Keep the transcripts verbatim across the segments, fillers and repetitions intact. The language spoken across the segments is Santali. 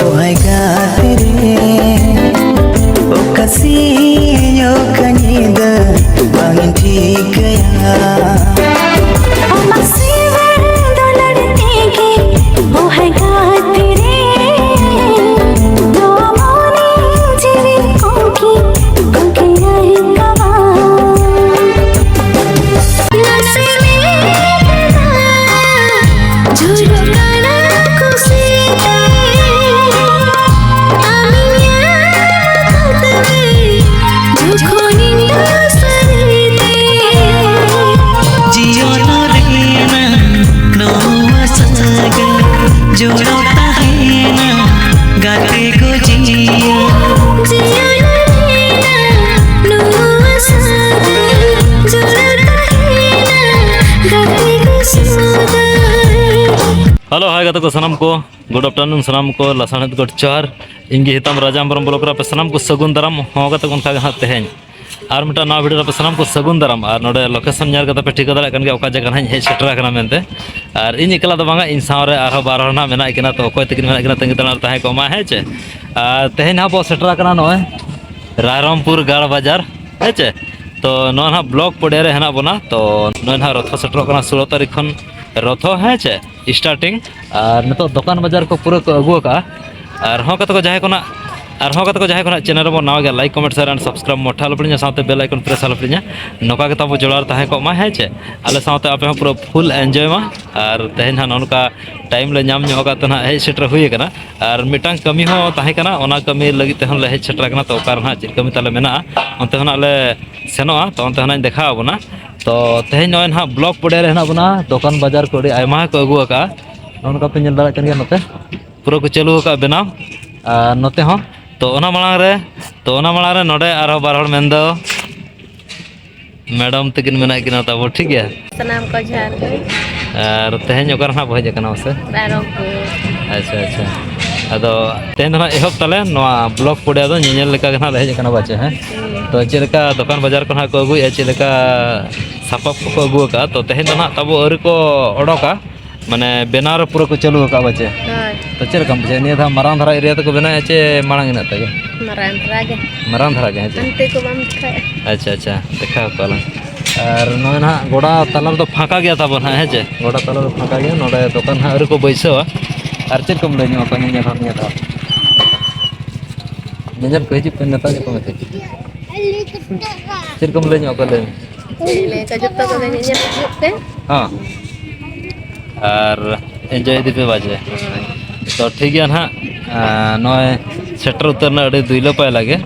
ᱚᱦᱟᱭ ᱜᱟᱛᱮ ᱨᱮ, ᱚᱠᱟ ᱥᱤᱧ ᱚᱠᱟ ᱧᱤᱫᱟᱹ ᱵᱟᱝ ᱤᱧ ᱴᱷᱤᱠᱟᱹᱭᱟ᱾ ᱟᱢᱟᱜ ᱥᱤᱵᱤᱞ ᱫᱩᱞᱟᱹᱲ ᱛᱮᱜᱮ ᱚᱦᱟᱭ ᱜᱟᱛᱮ ᱨᱮ, ᱱᱚᱣᱟ ᱢᱚᱱᱮ ᱡᱤᱣᱤ ᱠᱚᱜᱮ ᱠᱚᱜᱮ ᱟᱹᱭᱠᱟᱹᱣᱟ᱾ ᱱᱟᱥᱮ ᱢᱮ ᱡᱷᱩᱨ ᱠᱟᱱᱟ ᱠᱩᱥᱤ ᱛᱮ, ᱟᱢᱤᱧ ᱧᱟᱢ ᱠᱟᱫ ᱢᱮ ᱡᱚᱠᱷᱚᱱᱤᱧ ᱫᱚᱥᱟᱨ ᱛᱮ᱾ ᱡᱤᱭᱚᱱ ᱨᱮᱱᱟᱜ ᱱᱚᱣᱟ ᱥᱟᱹᱜᱟᱹᱭ ᱡᱚᱲᱟᱣ ᱛᱟᱦᱮᱱᱟ ᱜᱟᱛᱮ ᱠᱚ ᱡᱤᱭᱚᱱ᱾ ᱡᱤᱭᱚᱱ ᱨᱮᱱᱟᱜ ᱱᱚᱣᱟ ᱥᱟᱹᱜᱟᱹᱭ ᱡᱚᱲᱟᱣ ᱛᱟᱦᱮᱱᱟ ᱜᱟᱛᱮ ᱠᱚ ᱥᱟᱹᱜᱟᱹᱭ᱾ ᱦᱮᱞᱳ, ᱦᱟᱭ ᱜᱟᱛᱮ ᱠᱚ ᱥᱟᱱᱟᱢ ᱠᱚ, ᱜᱩᱰ ᱟᱯᱴᱟᱨᱱᱩᱱ ᱥᱟᱱᱟᱢ ᱠᱚ, ᱞᱟᱥᱟᱲᱦᱮᱫ ᱜᱚᱰ ᱡᱚᱦᱟᱨ᱾ ᱤᱧ ᱜᱮ ᱦᱤᱛᱟᱢ ᱨᱟᱡᱟ ᱦᱮᱢᱵᱨᱚᱢ ᱵᱞᱚᱠ ᱨᱮ ᱟᱯᱮ ᱥᱟᱱᱟᱢ ᱠᱚ ᱥᱟᱹᱜᱩᱱ ᱫᱟᱨᱟᱢ᱾ ᱦᱚᱸ ᱜᱟᱛᱮ ᱠᱚ, ᱚᱱᱠᱟ ᱜᱮ ᱦᱟᱸᱜ ᱛᱮᱦᱮᱧ ᱟᱨ ᱢᱤᱫᱴᱟᱝ ᱱᱟᱣᱟ ᱵᱷᱤᱰᱤᱭᱳ ᱨᱮ ᱟᱯᱮ ᱥᱟᱱᱟᱢ ᱠᱚ ᱥᱟᱹᱜᱩᱱ ᱫᱟᱨᱟᱢ᱾ ᱟᱨ ᱱᱚᱰᱮ ᱞᱳᱠᱮᱥᱚᱱ ᱧᱮᱞ ᱠᱟᱛᱮ ᱯᱮ ᱴᱷᱤᱠᱟᱹ ᱫᱟᱲᱮᱭᱟᱜ ᱠᱟᱱ ᱜᱮᱭᱟ ᱚᱠᱟ ᱡᱟᱭᱜᱟ ᱱᱟᱦᱟᱜ ᱤᱧ ᱦᱮᱡ ᱥᱮᱴᱮᱨ ᱟᱠᱟᱱᱟ ᱢᱮᱱᱛᱮ᱾ ᱟᱨ ᱤᱧ ᱮᱠᱞᱟ ᱫᱚ ᱵᱟᱝᱟ, ᱤᱧ ᱥᱟᱶᱨᱮ ᱟᱨᱦᱚᱸ ᱵᱟᱨ ᱦᱚᱲ ᱱᱟᱦᱟᱜ ᱢᱮᱱᱟᱜ ᱠᱤᱱᱟ᱾ ᱛᱚ ᱚᱠᱚᱭ ᱛᱟᱹᱠᱤᱱ ᱢᱮᱱᱟᱜ ᱠᱤᱱᱟ ᱛᱟᱺᱜᱤ ᱛᱟᱲᱟᱜ ᱨᱮ ᱛᱟᱦᱮᱸ ᱠᱚᱜ ᱢᱟ, ᱦᱮᱸ ᱪᱮ᱾ ᱟᱨ ᱛᱮᱦᱮᱧ ᱱᱟᱦᱟᱜ ᱵᱚ ᱥᱮᱴᱮᱨ ᱟᱠᱟᱱᱟ ᱱᱚᱜᱼᱚᱭ ᱨᱟᱭᱨᱚᱝᱯᱩᱨ ᱜᱟᱲ ᱵᱟᱡᱟᱨ, ᱦᱮᱸ ᱪᱮ᱾ ᱛᱚ ᱱᱚᱣᱟ ᱱᱟᱦᱟᱜ ᱵᱞᱚᱠ ᱯᱚᱲᱤᱭᱟ ᱨᱮ ᱦᱮᱱᱟᱜ ᱵᱚᱱᱟ᱾ ᱛᱚ ᱱᱚᱜᱼᱚᱭ ᱱᱟᱦᱟᱜ ᱨᱚᱛᱷᱚ ᱥᱮᱴᱮᱨᱚᱜ ᱠᱟᱱᱟ, ᱥᱳᱞᱳ ᱛᱟᱹᱨᱤᱠᱷ ᱠᱷᱚᱱ ᱨᱚᱛᱷᱚ, ᱦᱮᱸ ᱪᱮ, ᱥᱴᱟᱨᱴᱤᱝ᱾ ᱟᱨ ᱱᱤᱛᱚᱜ ᱫᱚᱠᱟᱱ ᱵᱟᱡᱟᱨ ᱠᱚ ᱯᱩᱨᱟᱹ ᱠᱚ ᱟᱹᱜᱩ ᱟᱠᱟᱜᱼᱟ᱾ ᱟᱨᱦᱚᱸ ᱠᱟᱛᱮ ᱠᱚ ᱡᱟᱦᱟᱸᱭ ᱠᱚ ᱱᱟᱜ, ᱟᱨᱦᱚᱸ ᱠᱟᱛᱮ ᱠᱚ ᱡᱟᱦᱟᱸᱭ ᱠᱚ ᱱᱟᱜ ᱪᱮᱱᱮᱞ ᱨᱮᱵᱚᱱ ᱱᱟᱣᱟ ᱜᱮᱭᱟ, like, comment, share and subscribe ᱢᱚᱴᱷᱟ ᱟᱞᱚ ᱯᱮ ᱦᱤᱲᱤᱧᱟ, ᱥᱟᱶᱛᱮ ᱵᱮᱞ ᱟᱭᱠᱚᱱ ᱯᱨᱮᱥ ᱟᱞᱚ ᱯᱮ ᱦᱤᱲᱤᱧᱟ᱾ ᱱᱚᱝᱠᱟ ᱜᱮ ᱛᱟᱵᱚ ᱡᱚᱲᱟᱣ ᱨᱮ ᱛᱟᱦᱮᱸ ᱠᱚᱜ ᱢᱟ, ᱦᱮᱸ ᱪᱮ᱾ ᱟᱞᱮ ᱥᱟᱶᱛᱮ ᱟᱯᱮ ᱦᱚᱸ ᱯᱩᱨᱟᱹ ᱯᱷᱩᱞ ᱮᱱᱡᱚᱭ ᱢᱟ᱾ ᱟᱨ ᱛᱮᱦᱮᱧ ᱦᱟᱸᱜ ᱱᱚᱜᱼᱚ ᱱᱚᱝᱠᱟ ᱴᱟᱭᱤᱢ ᱞᱮ ᱧᱟᱢ ᱧᱚᱜ ᱟᱠᱟᱫ ᱛᱮ ᱱᱟᱦᱟᱜ ᱦᱮᱡ ᱥᱮᱴᱮᱨ ᱦᱩᱭ ᱟᱠᱟᱱᱟ᱾ ᱟᱨ ᱢᱤᱫᱴᱟᱝ ᱠᱟᱹᱢᱤ ᱦᱚᱸ ᱛᱟᱦᱮᱸ ᱠᱟᱱᱟ, ᱚᱱᱟ ᱠᱟᱹᱢᱤ ᱞᱟᱹᱜᱤᱫ ᱛᱮᱦᱚᱸ ᱞᱮ ᱦᱮᱡ ᱥᱮᱴᱮᱨ ᱟᱠᱟᱱᱟ᱾ ᱛᱚ ᱚᱠᱟ ᱨᱮ ᱱᱟᱦᱟᱜ ᱪᱮᱫ ᱠᱟᱹᱢᱤ ᱛᱟᱞᱮ ᱢᱮᱱᱟᱜᱼᱟ, ᱚᱱᱛᱮ ᱦᱚᱸ ᱱᱟᱜ ᱞᱮ ᱥᱮᱱᱚᱜᱼᱟ᱾ ᱛᱚ ᱚᱱᱛᱮ ᱦᱚᱸ ᱱᱟᱜ ᱤᱧ ᱫᱮᱠᱷᱟᱣ ᱟᱵᱚᱱᱟ᱾ ᱛᱚ ᱛᱮᱦᱮᱧ ᱱᱚᱜᱼᱚᱭ ᱱᱟᱦᱟᱜ ᱵᱞᱚᱠ ᱯᱚᱲᱤᱭᱟ ᱨᱮ ᱦᱮᱱᱟᱜ ᱵᱚᱱᱟ, ᱫᱚᱠᱟᱱ ᱵᱟᱡᱟᱨ ᱠᱚ ᱟᱹᱰᱤ ᱟᱭᱢᱟ ᱠᱚ ᱟᱹᱜᱩ ᱟᱠᱟᱫᱼᱟ᱾ ᱱᱚᱜᱼᱚ ᱱᱚᱝᱠᱟ ᱯᱮ ᱧᱮᱞ ᱫᱟᱲᱮᱭᱟᱜ ᱠᱟᱱ ᱜᱮᱭᱟ, ᱱᱚᱛᱮ ᱯᱩᱨᱟᱹ ᱠᱚ ᱪᱟᱹᱞᱩ ᱟᱠᱟᱫᱼᱟ ᱵᱮᱱᱟᱣ᱾ ᱟᱨ ᱱᱚᱛᱮ ᱦᱚᱸ, ᱛᱚ ᱚᱱᱟ ᱢᱟᱲᱟᱝ ᱨᱮ, ᱛᱚ ᱚᱱᱟ ᱢᱟᱲᱟᱝ ᱨᱮ ᱱᱚᱰᱮ ᱟᱨᱦᱚᱸ ᱵᱟᱨ ᱦᱚᱲ ᱢᱮᱱᱫᱚ ᱢᱮᱰᱟᱢ ᱛᱟᱹᱠᱤᱱ ᱢᱮᱱᱟᱜ ᱠᱤᱱᱟ ᱛᱟᱵᱚ, ᱴᱷᱤᱠ ᱜᱮᱭᱟ᱾ ᱥᱟᱱᱟᱢ ᱠᱚ ᱡᱚᱦᱟᱨ ᱜᱮ᱾ ᱟᱨ ᱛᱮᱦᱮᱧ ᱚᱠᱟ ᱨᱮ ᱱᱟᱦᱟᱜ ᱵᱚ ᱦᱮᱡ ᱟᱠᱟᱱᱟ ᱢᱟᱥᱮ? ᱨᱟᱭᱨᱚᱝᱯᱩᱨ᱾ ᱟᱪᱪᱷᱟ, ᱟᱪᱪᱷᱟ᱾ ᱟᱫᱚ ᱛᱮᱦᱮᱧ ᱫᱚ ᱱᱟᱦᱟᱜ ᱮᱦᱚᱵ ᱛᱟᱞᱮ ᱱᱚᱣᱟ ᱵᱞᱚᱠ ᱯᱚᱲᱤᱭᱟ ᱫᱚ ᱧᱮᱧᱮᱞ ᱞᱮᱠᱟ ᱜᱮ ᱱᱟᱦᱟᱜ ᱞᱮ ᱦᱮᱡ ᱟᱠᱟᱱᱟ, ᱵᱟᱪᱮ, ᱦᱮᱸ? ᱦᱩᱸ᱾ ᱛᱚ ᱪᱮᱫ ᱞᱮᱠᱟ ᱫᱚᱠᱟᱱ ᱵᱟᱡᱟᱨ ᱠᱚ ᱱᱟᱦᱟᱜ ᱠᱚ ᱟᱹᱜᱩᱭᱮᱫᱼᱟ, ᱪᱮᱫ ᱞᱮᱠᱟ ᱥᱟᱯᱟᱵ ᱠᱚᱠᱚ ᱟᱹᱜᱩ ᱟᱠᱟᱫᱼᱟ, ᱛᱚ ᱛᱮᱦᱮᱧ ᱫᱚ ᱱᱟᱦᱟᱜ ᱛᱟᱵᱚ ᱟᱹᱣᱨᱤ ᱠᱚ ᱚᱰᱚᱠᱟ᱾ ᱢᱟᱱᱮ ᱵᱮᱱᱟᱣ ᱨᱮ ᱯᱩᱨᱟᱹ ᱠᱚ ᱪᱟᱹᱞᱩ ᱟᱠᱟᱫᱼᱟ ᱵᱟᱪᱮ? ᱦᱳᱭ᱾ ᱛᱚ ᱪᱮᱫ ᱞᱮᱠᱟᱢ ᱵᱩᱡᱷᱟᱹᱣᱟ? ᱱᱤᱭᱟᱹ ᱫᱷᱟᱣ ᱢᱟᱨᱟᱝ ᱫᱷᱟᱨᱟ ᱮᱨᱤᱭᱟ ᱛᱮᱠᱚ ᱵᱮᱱᱟᱣᱮᱫᱼᱟ ᱪᱮ ᱢᱟᱲᱟᱝ ᱤᱱᱟᱹᱜ ᱛᱮᱜᱮ? ᱢᱟᱨᱟᱝ ᱫᱷᱟᱨᱟ ᱜᱮ᱾ ᱢᱟᱨᱟᱝ ᱫᱷᱟᱨᱟ ᱜᱮ, ᱦᱮᱸ ᱪᱮ? ᱦᱟᱱᱛᱮ ᱠᱚ ᱵᱟᱢ ᱫᱮᱠᱷᱟᱣᱮᱫᱼᱟ᱾ ᱟᱪᱪᱷᱟ, ᱟᱪᱪᱷᱟ, ᱫᱮᱠᱷᱟᱣ ᱠᱚᱣᱟᱞᱟᱝ᱾ ᱟᱨ ᱱᱚᱜᱼᱚᱭ ᱱᱟᱦᱟᱜ ᱜᱚᱰᱟ ᱛᱟᱞᱟ ᱨᱮᱫᱚ ᱯᱷᱟᱸᱠᱟ ᱜᱮᱭᱟ ᱛᱟᱵᱚᱱ ᱦᱟᱸᱜ, ᱦᱮᱸ ᱪᱮ? ᱜᱚᱰᱟ ᱛᱟᱞᱟ ᱨᱮ ᱯᱷᱟᱸᱠᱟ ᱜᱮᱭᱟ, ᱱᱚᱰᱮ ᱫᱚᱠᱟᱱ ᱦᱟᱸᱜ ᱟᱹᱣᱨᱤ ᱠᱚ ᱵᱟᱹᱭᱥᱟᱹᱣᱟ᱾ ᱟᱨ ᱪᱮᱫ ᱠᱚᱢ ᱞᱟᱹᱭ ᱧᱚᱜ ᱟᱠᱚᱣᱟ ᱧᱮᱧᱮᱞ ᱦᱚᱲ ᱱᱤᱭᱟᱹ ᱫᱷᱟᱣ? ᱧᱮᱧᱮᱞ ᱠᱚ ᱦᱤᱡᱩᱜ ᱠᱟᱱ ᱱᱮᱛᱟᱨ ᱜᱮᱠᱚ ᱢᱮᱛᱟᱹᱧ᱾ ᱪᱮᱫ ᱠᱚᱢ ᱞᱟᱹᱭ ᱧᱚᱜ ᱟᱠᱚᱣᱟ ᱞᱟᱹᱭ ᱢᱮ? ᱪᱮᱫ ᱤᱧ ᱞᱟᱹᱭᱟ, ᱡᱚᱛᱚ ᱠᱚᱜᱮ ᱧᱮᱧᱮᱞ ᱦᱤᱡᱩᱜ ᱯᱮ᱾ ᱦᱚᱸ᱾ ᱟᱨ ᱮᱱᱡᱚᱭ ᱤᱫᱤ ᱯᱮ ᱵᱟᱡᱮ᱾ ᱦᱳᱭ᱾ ᱛᱚ ᱴᱷᱤᱠ ᱜᱮᱭᱟ ᱱᱟᱦᱟᱜ, ᱟᱨ ᱱᱚᱜᱼᱚᱭ ᱥᱮᱴᱮᱨ ᱩᱛᱟᱹᱨ ᱮᱱᱟ ᱟᱹᱰᱤ ᱫᱩᱭᱞᱟᱹ ᱯᱟᱭᱞᱟ ᱜᱮ,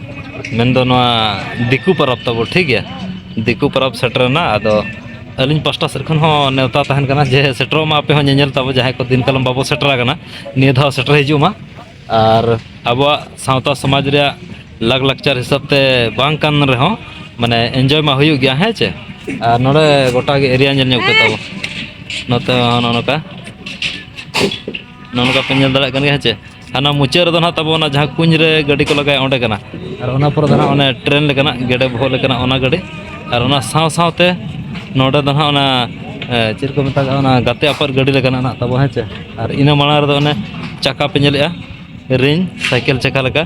ᱢᱮᱱᱫᱚ ᱱᱚᱣᱟ ᱫᱤᱠᱩ ᱯᱚᱨᱚᱵᱽ ᱛᱟᱵᱚ, ᱴᱷᱤᱠ ᱜᱮᱭᱟ? ᱫᱤᱠᱩ ᱯᱚᱨᱚᱵᱽ ᱥᱮᱴᱮᱨᱮᱱᱟ, ᱟᱫᱚ ᱟᱹᱞᱤᱧ ᱯᱟᱥᱴᱟ ᱥᱮᱫ ᱠᱷᱚᱱ ᱦᱚᱸ ᱱᱮᱣᱛᱟ ᱛᱟᱦᱮᱱ ᱠᱟᱱᱟ ᱡᱮ ᱥᱮᱴᱮᱨᱚᱜ ᱢᱟ ᱟᱯᱮ ᱦᱚᱸ ᱧᱮᱧᱮᱞ ᱛᱟᱵᱚ, ᱡᱟᱦᱟᱸᱭ ᱠᱚ ᱫᱤᱱ ᱠᱟᱞᱚᱢ ᱵᱟᱵᱚ ᱥᱮᱴᱮᱨ ᱟᱠᱟᱱᱟ, ᱱᱤᱭᱟᱹ ᱫᱷᱟᱣ ᱥᱮᱴᱮᱨ ᱦᱤᱡᱩᱜ ᱢᱟ᱾ ᱟᱨ ᱟᱵᱚᱣᱟᱜ ᱥᱟᱶᱛᱟ ᱥᱚᱢᱟᱡᱽ ᱨᱮᱭᱟᱜ ᱞᱟᱠᱪᱟᱨ ᱦᱤᱥᱟᱹᱵ ᱛᱮ ᱵᱟᱝ ᱠᱟᱱ ᱨᱮᱦᱚᱸ, ᱢᱟᱱᱮ ᱮᱱᱡᱚᱭ ᱢᱟ ᱦᱩᱭᱩᱜ ᱜᱮᱭᱟ, ᱦᱮᱸ ᱪᱮ? ᱟᱨ ᱱᱚᱰᱮ ᱜᱚᱴᱟ ᱜᱮ ᱮᱨᱤᱭᱟ ᱧᱮᱞ ᱧᱚᱜ ᱯᱮ ᱛᱟᱵᱚ, ᱱᱚᱛᱮ ᱦᱚᱸ ᱱᱚᱜᱼᱚ ᱱᱚᱝᱠᱟ, ᱱᱚᱜᱼᱚ ᱱᱚᱝᱠᱟ ᱯᱮ ᱧᱮᱞ ᱫᱟᱲᱮᱭᱟᱜ ᱠᱟᱱ ᱜᱮᱭᱟ, ᱦᱮᱸ ᱪᱮ? ᱦᱟᱱᱟ ᱢᱩᱪᱟᱹᱫ ᱨᱮᱫᱚ ᱱᱟᱦᱟᱜ ᱛᱟᱵᱚ ᱚᱱᱟ ᱡᱟᱦᱟᱸ ᱠᱩᱧ ᱨᱮ ᱜᱟᱹᱰᱤ ᱠᱚ ᱞᱟᱜᱟᱭᱟ, ᱚᱸᱰᱮ ᱠᱟᱱᱟ᱾ ᱟᱨ ᱚᱱᱟ ᱯᱚᱨᱮ ᱫᱚ ᱱᱟᱦᱟᱜ ᱚᱱᱮ ᱴᱨᱮᱱ ᱞᱮᱠᱟᱱᱟᱜ, ᱜᱮᱰᱮ ᱵᱚᱦᱚᱜ ᱞᱮᱠᱟᱱᱟᱜ ᱚᱱᱟ ᱜᱟᱹᱰᱤ, ᱟᱨ ᱚᱱᱟ ᱥᱟᱶ ᱥᱟᱶᱛᱮ ᱱᱚᱰᱮ ᱫᱚ ᱱᱟᱦᱟᱜ ᱚᱱᱟ, ᱮ, ᱪᱮᱫ ᱠᱚ ᱢᱮᱛᱟᱜᱟᱜᱼᱟ, ᱚᱱᱟ ᱜᱟᱛᱮ ᱟᱯᱟᱨ ᱜᱟᱹᱰᱤ ᱞᱮᱠᱟᱱᱟᱜ ᱱᱟᱦᱟᱜ ᱛᱟᱵᱚ, ᱦᱮᱸ ᱪᱮ? ᱟᱨ ᱤᱱᱟᱹ ᱢᱟᱲᱟᱝ ᱨᱮᱫᱚ ᱚᱱᱮ ᱪᱟᱠᱟ ᱯᱮ ᱧᱮᱞᱮᱜᱼᱟ, ᱨᱤᱝ ᱥᱟᱭᱠᱮᱞ ᱪᱟᱠᱟ ᱞᱮᱠᱟ,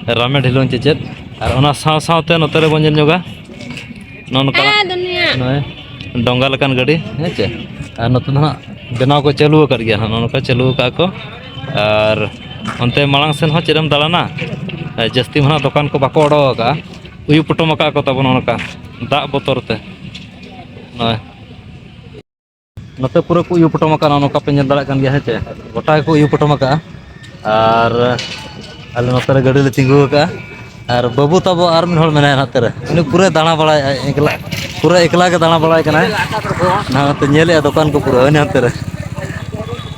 ᱨᱟᱢᱮ ᱰᱷᱤᱞᱣᱟᱹᱝ ᱪᱮᱪᱮᱫ᱾ ᱟᱨ ᱚᱱᱟ ᱥᱟᱶ ᱥᱟᱶᱛᱮ ᱱᱚᱛᱮ ᱨᱮᱵᱚᱱ ᱧᱮᱞ ᱧᱚᱜᱟ ᱱᱚᱜᱼᱚ ᱱᱚᱝᱠᱟᱱᱟᱜ, ᱦᱮᱸ, ᱫᱩᱱᱤᱭᱟᱹ᱾ ᱱᱚᱜᱼᱚᱭ ᱰᱚᱸᱜᱟ ᱞᱮᱠᱟᱱ ᱜᱟᱹᱰᱤ, ᱦᱮᱸ ᱪᱮ? ᱟᱨ ᱱᱚᱛᱮ ᱫᱚ ᱦᱟᱸᱜ ᱵᱮᱱᱟᱣ ᱠᱚ ᱪᱟᱹᱞᱩ ᱟᱠᱟᱫ ᱜᱮᱭᱟ, ᱱᱚᱜᱼᱚ ᱱᱚᱝᱠᱟ ᱪᱟᱹᱞᱩ ᱟᱠᱟᱫᱼᱟ ᱠᱚ᱾ ᱟᱨ ᱚᱱᱛᱮ ᱢᱟᱲᱟᱝ ᱥᱮᱱ ᱦᱚᱸ ᱪᱮᱫ ᱮᱢ ᱫᱟᱬᱟᱱᱟ, ᱡᱟᱹᱥᱛᱤ ᱢᱟ ᱦᱟᱸᱜ ᱫᱚᱠᱟᱱ ᱠᱚ ᱵᱟᱠᱚ ᱚᱰᱚᱠ ᱟᱠᱟᱫᱼᱟ, ᱩᱭᱩ ᱯᱚᱴᱚᱢ ᱟᱠᱟᱫ ᱠᱚ ᱛᱟᱵᱚᱱ ᱱᱚᱜᱼᱚ ᱱᱚᱝᱠᱟ ᱫᱟᱜ ᱵᱚᱛᱚᱨ ᱛᱮ᱾ ᱱᱚᱜᱼᱚᱭ᱾ ᱱᱚᱛᱮ ᱯᱩᱨᱟᱹ ᱠᱚ ᱩᱭᱩ ᱯᱚᱴᱚᱢ ᱟᱠᱟᱱᱟ, ᱱᱚᱝᱠᱟ ᱯᱮ ᱧᱮᱞ ᱫᱟᱲᱮᱭᱟᱜ ᱠᱟᱱ ᱜᱮᱭᱟ, ᱦᱮᱸ ᱪᱮ? ᱜᱚᱴᱟ ᱜᱮᱠᱚ ᱩᱭᱩ ᱯᱚᱴᱚᱢ ᱟᱠᱟᱜᱼᱟ᱾ ᱟᱨ ᱟᱞᱮ ᱱᱚᱛᱮ ᱨᱮ ᱜᱟᱹᱰᱤ ᱞᱮ ᱛᱤᱸᱜᱩ ᱟᱠᱟᱜᱼᱟ᱾ ᱟᱨ ᱵᱟᱹᱵᱩ ᱛᱟᱵᱚ ᱟᱨ ᱢᱤᱫ ᱦᱚᱲ ᱢᱮᱱᱟᱭᱟ ᱱᱚᱛᱮ ᱨᱮ, ᱩᱱᱤ ᱯᱩᱨᱟᱹᱭ ᱫᱟᱬᱟ ᱵᱟᱲᱟᱭᱮᱫᱼᱟ, ᱮᱠᱞᱟ, ᱯᱩᱨᱟᱹ ᱮᱠᱞᱟ ᱜᱮ ᱫᱟᱬᱟ ᱵᱟᱲᱟᱭ ᱠᱟᱱᱟᱭ᱾ ᱱᱚᱛᱮ ᱧᱮᱞᱮᱫᱼᱟ ᱫᱚᱠᱟᱱ ᱠᱚ ᱯᱩᱨᱟᱹ, ᱩᱱᱤ ᱦᱟᱱᱛᱮ ᱨᱮ᱾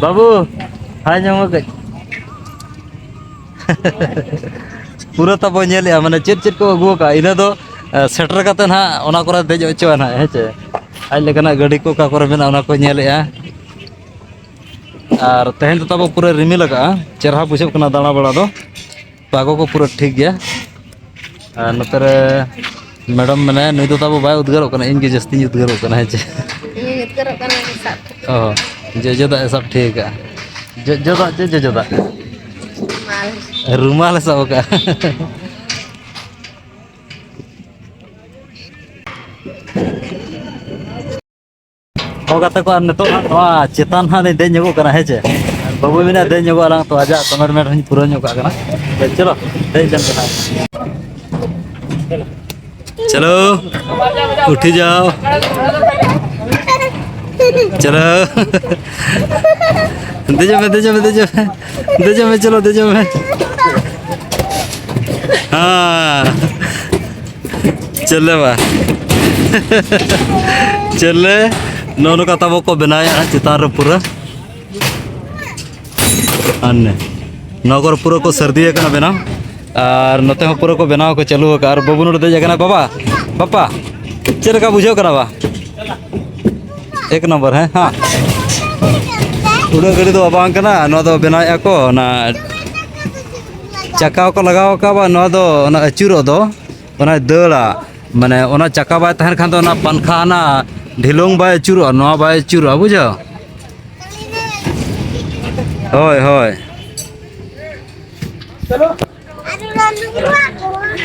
ᱵᱟᱹᱵᱩ, ᱦᱟᱭ ᱧᱟᱢ ᱠᱟᱹᱡ᱾ ᱯᱩᱨᱟᱹ ᱛᱟᱵᱚ ᱧᱮᱞᱮᱜᱼᱟ, ᱢᱟᱱᱮ ᱪᱮᱫ ᱪᱮᱫ ᱠᱚ ᱟᱹᱜᱩ ᱟᱠᱟᱫᱼᱟ, ᱤᱱᱟᱹ ᱫᱚ, ᱮ, ᱥᱮᱴᱮᱨ ᱠᱟᱛᱮ ᱱᱟᱦᱟᱜ ᱚᱱᱟ ᱠᱚᱨᱮ ᱫᱮᱡ ᱦᱚᱪᱚᱜᱼᱟ ᱱᱟᱦᱟᱜ, ᱦᱮᱸ ᱪᱮ? ᱟᱡ ᱞᱮᱠᱟᱱᱟᱜ ᱜᱟᱹᱰᱤ ᱠᱚ ᱚᱠᱟ ᱠᱚᱨᱮ ᱢᱮᱱᱟᱜᱼᱟ, ᱚᱱᱟ ᱠᱚ ᱧᱮᱞᱮᱜᱼᱟ᱾ ᱟᱨ ᱛᱮᱦᱮᱧ ᱫᱚ ᱛᱟᱵᱚ ᱯᱩᱨᱟᱹ ᱨᱤᱢᱤᱞ ᱟᱠᱟᱫᱼᱟ, ᱪᱮᱦᱨᱟ ᱵᱩᱡᱷᱟᱹᱜ ᱠᱟᱱᱟ ᱫᱟᱬᱟ ᱵᱟᱲᱟ ᱫᱚ᱾ ᱯᱟᱜᱚ ᱠᱚ ᱯᱩᱨᱟᱹ ᱴᱷᱤᱠ ᱜᱮᱭᱟ᱾ ᱟᱨ ᱱᱚᱛᱮ ᱨᱮ ᱢᱮᱰᱟᱢ ᱢᱮᱱᱟᱭᱟ, ᱱᱩᱭ ᱫᱚ ᱛᱟᱵᱚ ᱵᱟᱭ ᱩᱫᱽᱜᱟᱹᱨᱚᱜ ᱠᱟᱱᱟ, ᱤᱧ ᱜᱮ ᱡᱟᱹᱥᱛᱤᱧ ᱩᱫᱽᱜᱟᱹᱨᱚᱜ ᱠᱟᱱᱟ, ᱦᱮᱸ ᱪᱮ? ᱤᱧ ᱩᱫᱽᱜᱟᱹᱨᱚᱜ ᱠᱟᱱᱟ, ᱥᱟᱵ ᱠᱟᱛᱮ᱾ ᱚ, ᱡᱚᱡᱚ ᱫᱟᱜ ᱮ ᱥᱟᱵ ᱴᱷᱤᱠ ᱟᱠᱟᱫᱼᱟ᱾ ᱡᱚᱡᱚ ᱫᱟᱜ, ᱪᱮᱫ ᱡᱚᱡᱚ ᱫᱟᱜ? ᱨᱩᱢᱟᱞ᱾ ᱨᱩᱢᱟᱞ ᱮ ᱥᱟᱵ ᱟᱠᱟᱫᱼᱟ᱾ ᱦᱚᱸ ᱜᱟᱛᱮ ᱠᱚ, ᱟᱨ ᱱᱤᱛᱚᱜ ᱦᱟᱸᱜ ᱱᱚᱣᱟ ᱪᱮᱛᱟᱱ ᱦᱟᱸᱜ ᱞᱤᱧ ᱫᱮᱡ ᱧᱚᱜᱚᱜ ᱠᱟᱱᱟ, ᱦᱮᱸ ᱪᱮ? ᱵᱟᱹᱵᱩᱭ ᱢᱮᱱᱟ ᱫᱮᱡ ᱧᱚᱜᱚᱜ ᱟᱞᱟᱝ, ᱛᱚ ᱟᱡᱟᱜ ᱠᱚᱢᱮᱱᱴ ᱢᱮᱱᱴ ᱦᱚᱸᱧ ᱯᱩᱨᱟᱹᱣ ᱧᱚᱜ ᱠᱟᱜ ᱠᱟᱱᱟ᱾ ᱛᱚ ᱪᱚᱞᱚ, ᱫᱮᱡ ᱞᱮᱱ ᱜᱮ ᱦᱟᱸᱜ᱾ ᱪᱚᱞᱚ, ᱩᱴᱷᱤ ᱡᱟᱣ᱾ ᱪᱚᱞᱚ᱾ ᱫᱮᱡᱚᱜ ᱢᱮ, ᱫᱮᱡᱚᱜ ᱢᱮ, ᱫᱮᱡᱚᱜ ᱢᱮ᱾ ᱫᱮᱡᱚᱜ ᱢᱮ, ᱪᱚᱞᱚ, ᱫᱮᱡᱚᱜ ᱢᱮ᱾ ᱦᱮᱸ᱾ ᱪᱮᱞᱮ ᱵᱟ᱾ ᱪᱮᱞᱮ, ᱱᱚᱜᱼᱚ ᱱᱚᱝᱠᱟ ᱛᱟᱵᱚ ᱠᱚ ᱵᱮᱱᱟᱣᱮᱫᱼᱟ ᱪᱮᱛᱟᱱ ᱨᱮ ᱯᱩᱨᱟᱹ᱾ ᱟᱨ ᱱᱮ, ᱱᱚᱣᱟ ᱠᱚᱨᱮ ᱯᱩᱨᱟᱹ ᱠᱚ ᱥᱟᱹᱨᱫᱤ ᱟᱠᱟᱱᱟ ᱵᱮᱱᱟᱣ᱾ ᱟᱨ ᱱᱚᱛᱮ ᱦᱚᱸ ᱯᱩᱨᱟᱹ ᱠᱚ ᱵᱮᱱᱟᱣ ᱠᱚ ᱪᱟᱹᱞᱩ ᱟᱠᱟᱫᱼᱟ᱾ ᱟᱨ ᱵᱟᱹᱵᱩ ᱱᱚᱰᱮ ᱫᱮᱡ ᱟᱠᱟᱱᱟ᱾ ᱵᱟᱵᱟ, ᱵᱟᱯᱟ, ᱪᱮᱫ ᱞᱮᱠᱟ ᱵᱩᱡᱷᱟᱹᱜ ᱠᱟᱱᱟ ᱵᱟ? ᱮᱠ ᱱᱚᱢᱵᱚᱨ, ᱦᱮᱸ, ᱦᱮᱸ᱾ ᱩᱰᱟᱹᱜ ᱜᱟᱹᱰᱤ ᱫᱚ ᱵᱟᱝ ᱠᱟᱱᱟ, ᱱᱚᱣᱟ ᱫᱚ ᱵᱮᱱᱟᱣᱮᱫᱼᱟ ᱠᱚ, ᱚᱱᱟ ᱪᱟᱠᱟ ᱠᱚ ᱞᱟᱜᱟᱣ ᱟᱠᱟᱫᱼᱟ, ᱱᱚᱣᱟ ᱫᱚ ᱚᱱᱟ ᱟᱹᱪᱩᱨᱚᱜ ᱫᱚ, ᱚᱱᱟᱭ ᱫᱟᱹᱲᱟ, ᱢᱟᱱᱮ ᱚᱱᱟ ᱪᱟᱠᱟ ᱵᱟᱭ ᱛᱟᱦᱮᱱ ᱠᱷᱟᱱ ᱫᱚ ᱚᱱᱟ ᱯᱟᱝᱠᱷᱟ ᱦᱟᱱᱟ ᱰᱷᱤᱞᱚᱝ ᱵᱟᱭ ᱟᱹᱪᱩᱨᱚᱜᱼᱟ, ᱱᱚᱣᱟ ᱵᱟᱭ ᱟᱹᱪᱩᱨᱚᱜᱼᱟ, ᱵᱩᱡᱷᱟᱹᱣ? ᱦᱳᱭ, ᱦᱳᱭ᱾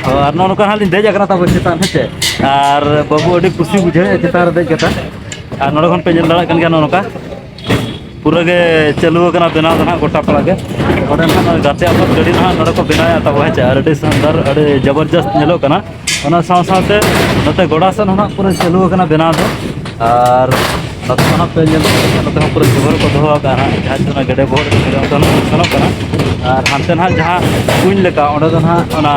ᱦᱳᱭ, ᱟᱨ ᱱᱚᱜᱼᱚ ᱱᱚᱝᱠᱟ ᱦᱟᱸᱜ ᱞᱤᱧ ᱫᱮᱡ ᱟᱠᱟᱱᱟ ᱛᱟᱵᱚ ᱪᱮᱛᱟᱱ, ᱦᱮᱸ ᱪᱮ? ᱟᱨ ᱵᱟᱹᱵᱩ ᱟᱹᱰᱤ ᱠᱩᱥᱤ ᱵᱩᱡᱷᱟᱹᱣᱮᱫᱼᱟ ᱪᱮᱛᱟᱱ ᱨᱮ ᱫᱮᱡ ᱠᱟᱛᱮ᱾ ᱟᱨ ᱱᱚᱰᱮ ᱠᱷᱚᱱ ᱯᱮ ᱧᱮᱞ ᱫᱟᱲᱮᱭᱟᱜ ᱠᱟᱱ ᱜᱮᱭᱟ, ᱱᱚᱜᱼᱚ ᱱᱚᱝᱠᱟ ᱯᱩᱨᱟᱹ ᱜᱮ ᱪᱟᱹᱞᱩ ᱟᱠᱟᱱᱟ ᱵᱮᱱᱟᱣ ᱫᱚ ᱱᱟᱦᱟᱜ ᱜᱚᱴᱟ ᱯᱟᱲᱟ ᱜᱮ᱾ ᱱᱚᱰᱮ ᱱᱟᱦᱟᱜ ᱱᱚᱜᱼᱚᱭ ᱜᱟᱛᱮ ᱟᱯᱟᱛ ᱜᱟᱹᱰᱤ ᱱᱟᱦᱟᱜ ᱱᱚᱰᱮ ᱠᱚ ᱵᱮᱱᱟᱣᱮᱫᱼᱟ ᱛᱟᱵᱚ, ᱦᱮᱸ ᱪᱮ? ᱟᱨ ᱟᱹᱰᱤ ᱥᱟᱱᱫᱟᱨ, ᱟᱹᱰᱤ ᱡᱚᱵᱚᱨᱡᱚᱥᱛ ᱧᱮᱞᱚᱜ ᱠᱟᱱᱟ᱾ ᱚᱱᱟ ᱥᱟᱶ ᱥᱟᱶᱛᱮ ᱱᱚᱛᱮ ᱜᱚᱰᱟ ᱥᱮᱱ ᱦᱚᱸ ᱱᱟᱦᱟᱜ ᱯᱩᱨᱟᱹ ᱪᱟᱹᱞᱩ ᱟᱠᱟᱱᱟ ᱵᱮᱱᱟᱣ ᱫᱚ᱾ ᱟᱨ ᱱᱚᱛᱮ ᱦᱚᱸ ᱱᱟᱦᱟᱜ ᱯᱮ ᱧᱮᱞ ᱫᱟᱲᱮᱭᱟᱜ ᱠᱟᱱᱟ, ᱱᱚᱛᱮ ᱦᱚᱸ ᱯᱩᱨᱟᱹ ᱡᱚᱵᱚᱨ ᱠᱚ ᱫᱚᱦᱚ ᱟᱠᱟᱫᱼᱟ ᱱᱟᱦᱟᱜ, ᱡᱟᱦᱟᱸ ᱛᱤᱱᱟᱹᱜ ᱜᱮᱰᱮ ᱵᱚᱦᱚᱜ ᱨᱮ ᱚᱱᱛᱮ ᱦᱚᱸ ᱥᱮᱱᱚᱜ ᱠᱟᱱᱟ᱾ ᱟᱨ ᱦᱟᱱᱛᱮ ᱱᱟᱦᱟᱜ ᱡᱟᱦᱟᱸ ᱠᱩᱧ ᱞᱮᱠᱟ, ᱚᱸᱰᱮ ᱫᱚ ᱱᱟᱦᱟᱜ ᱚᱱᱟ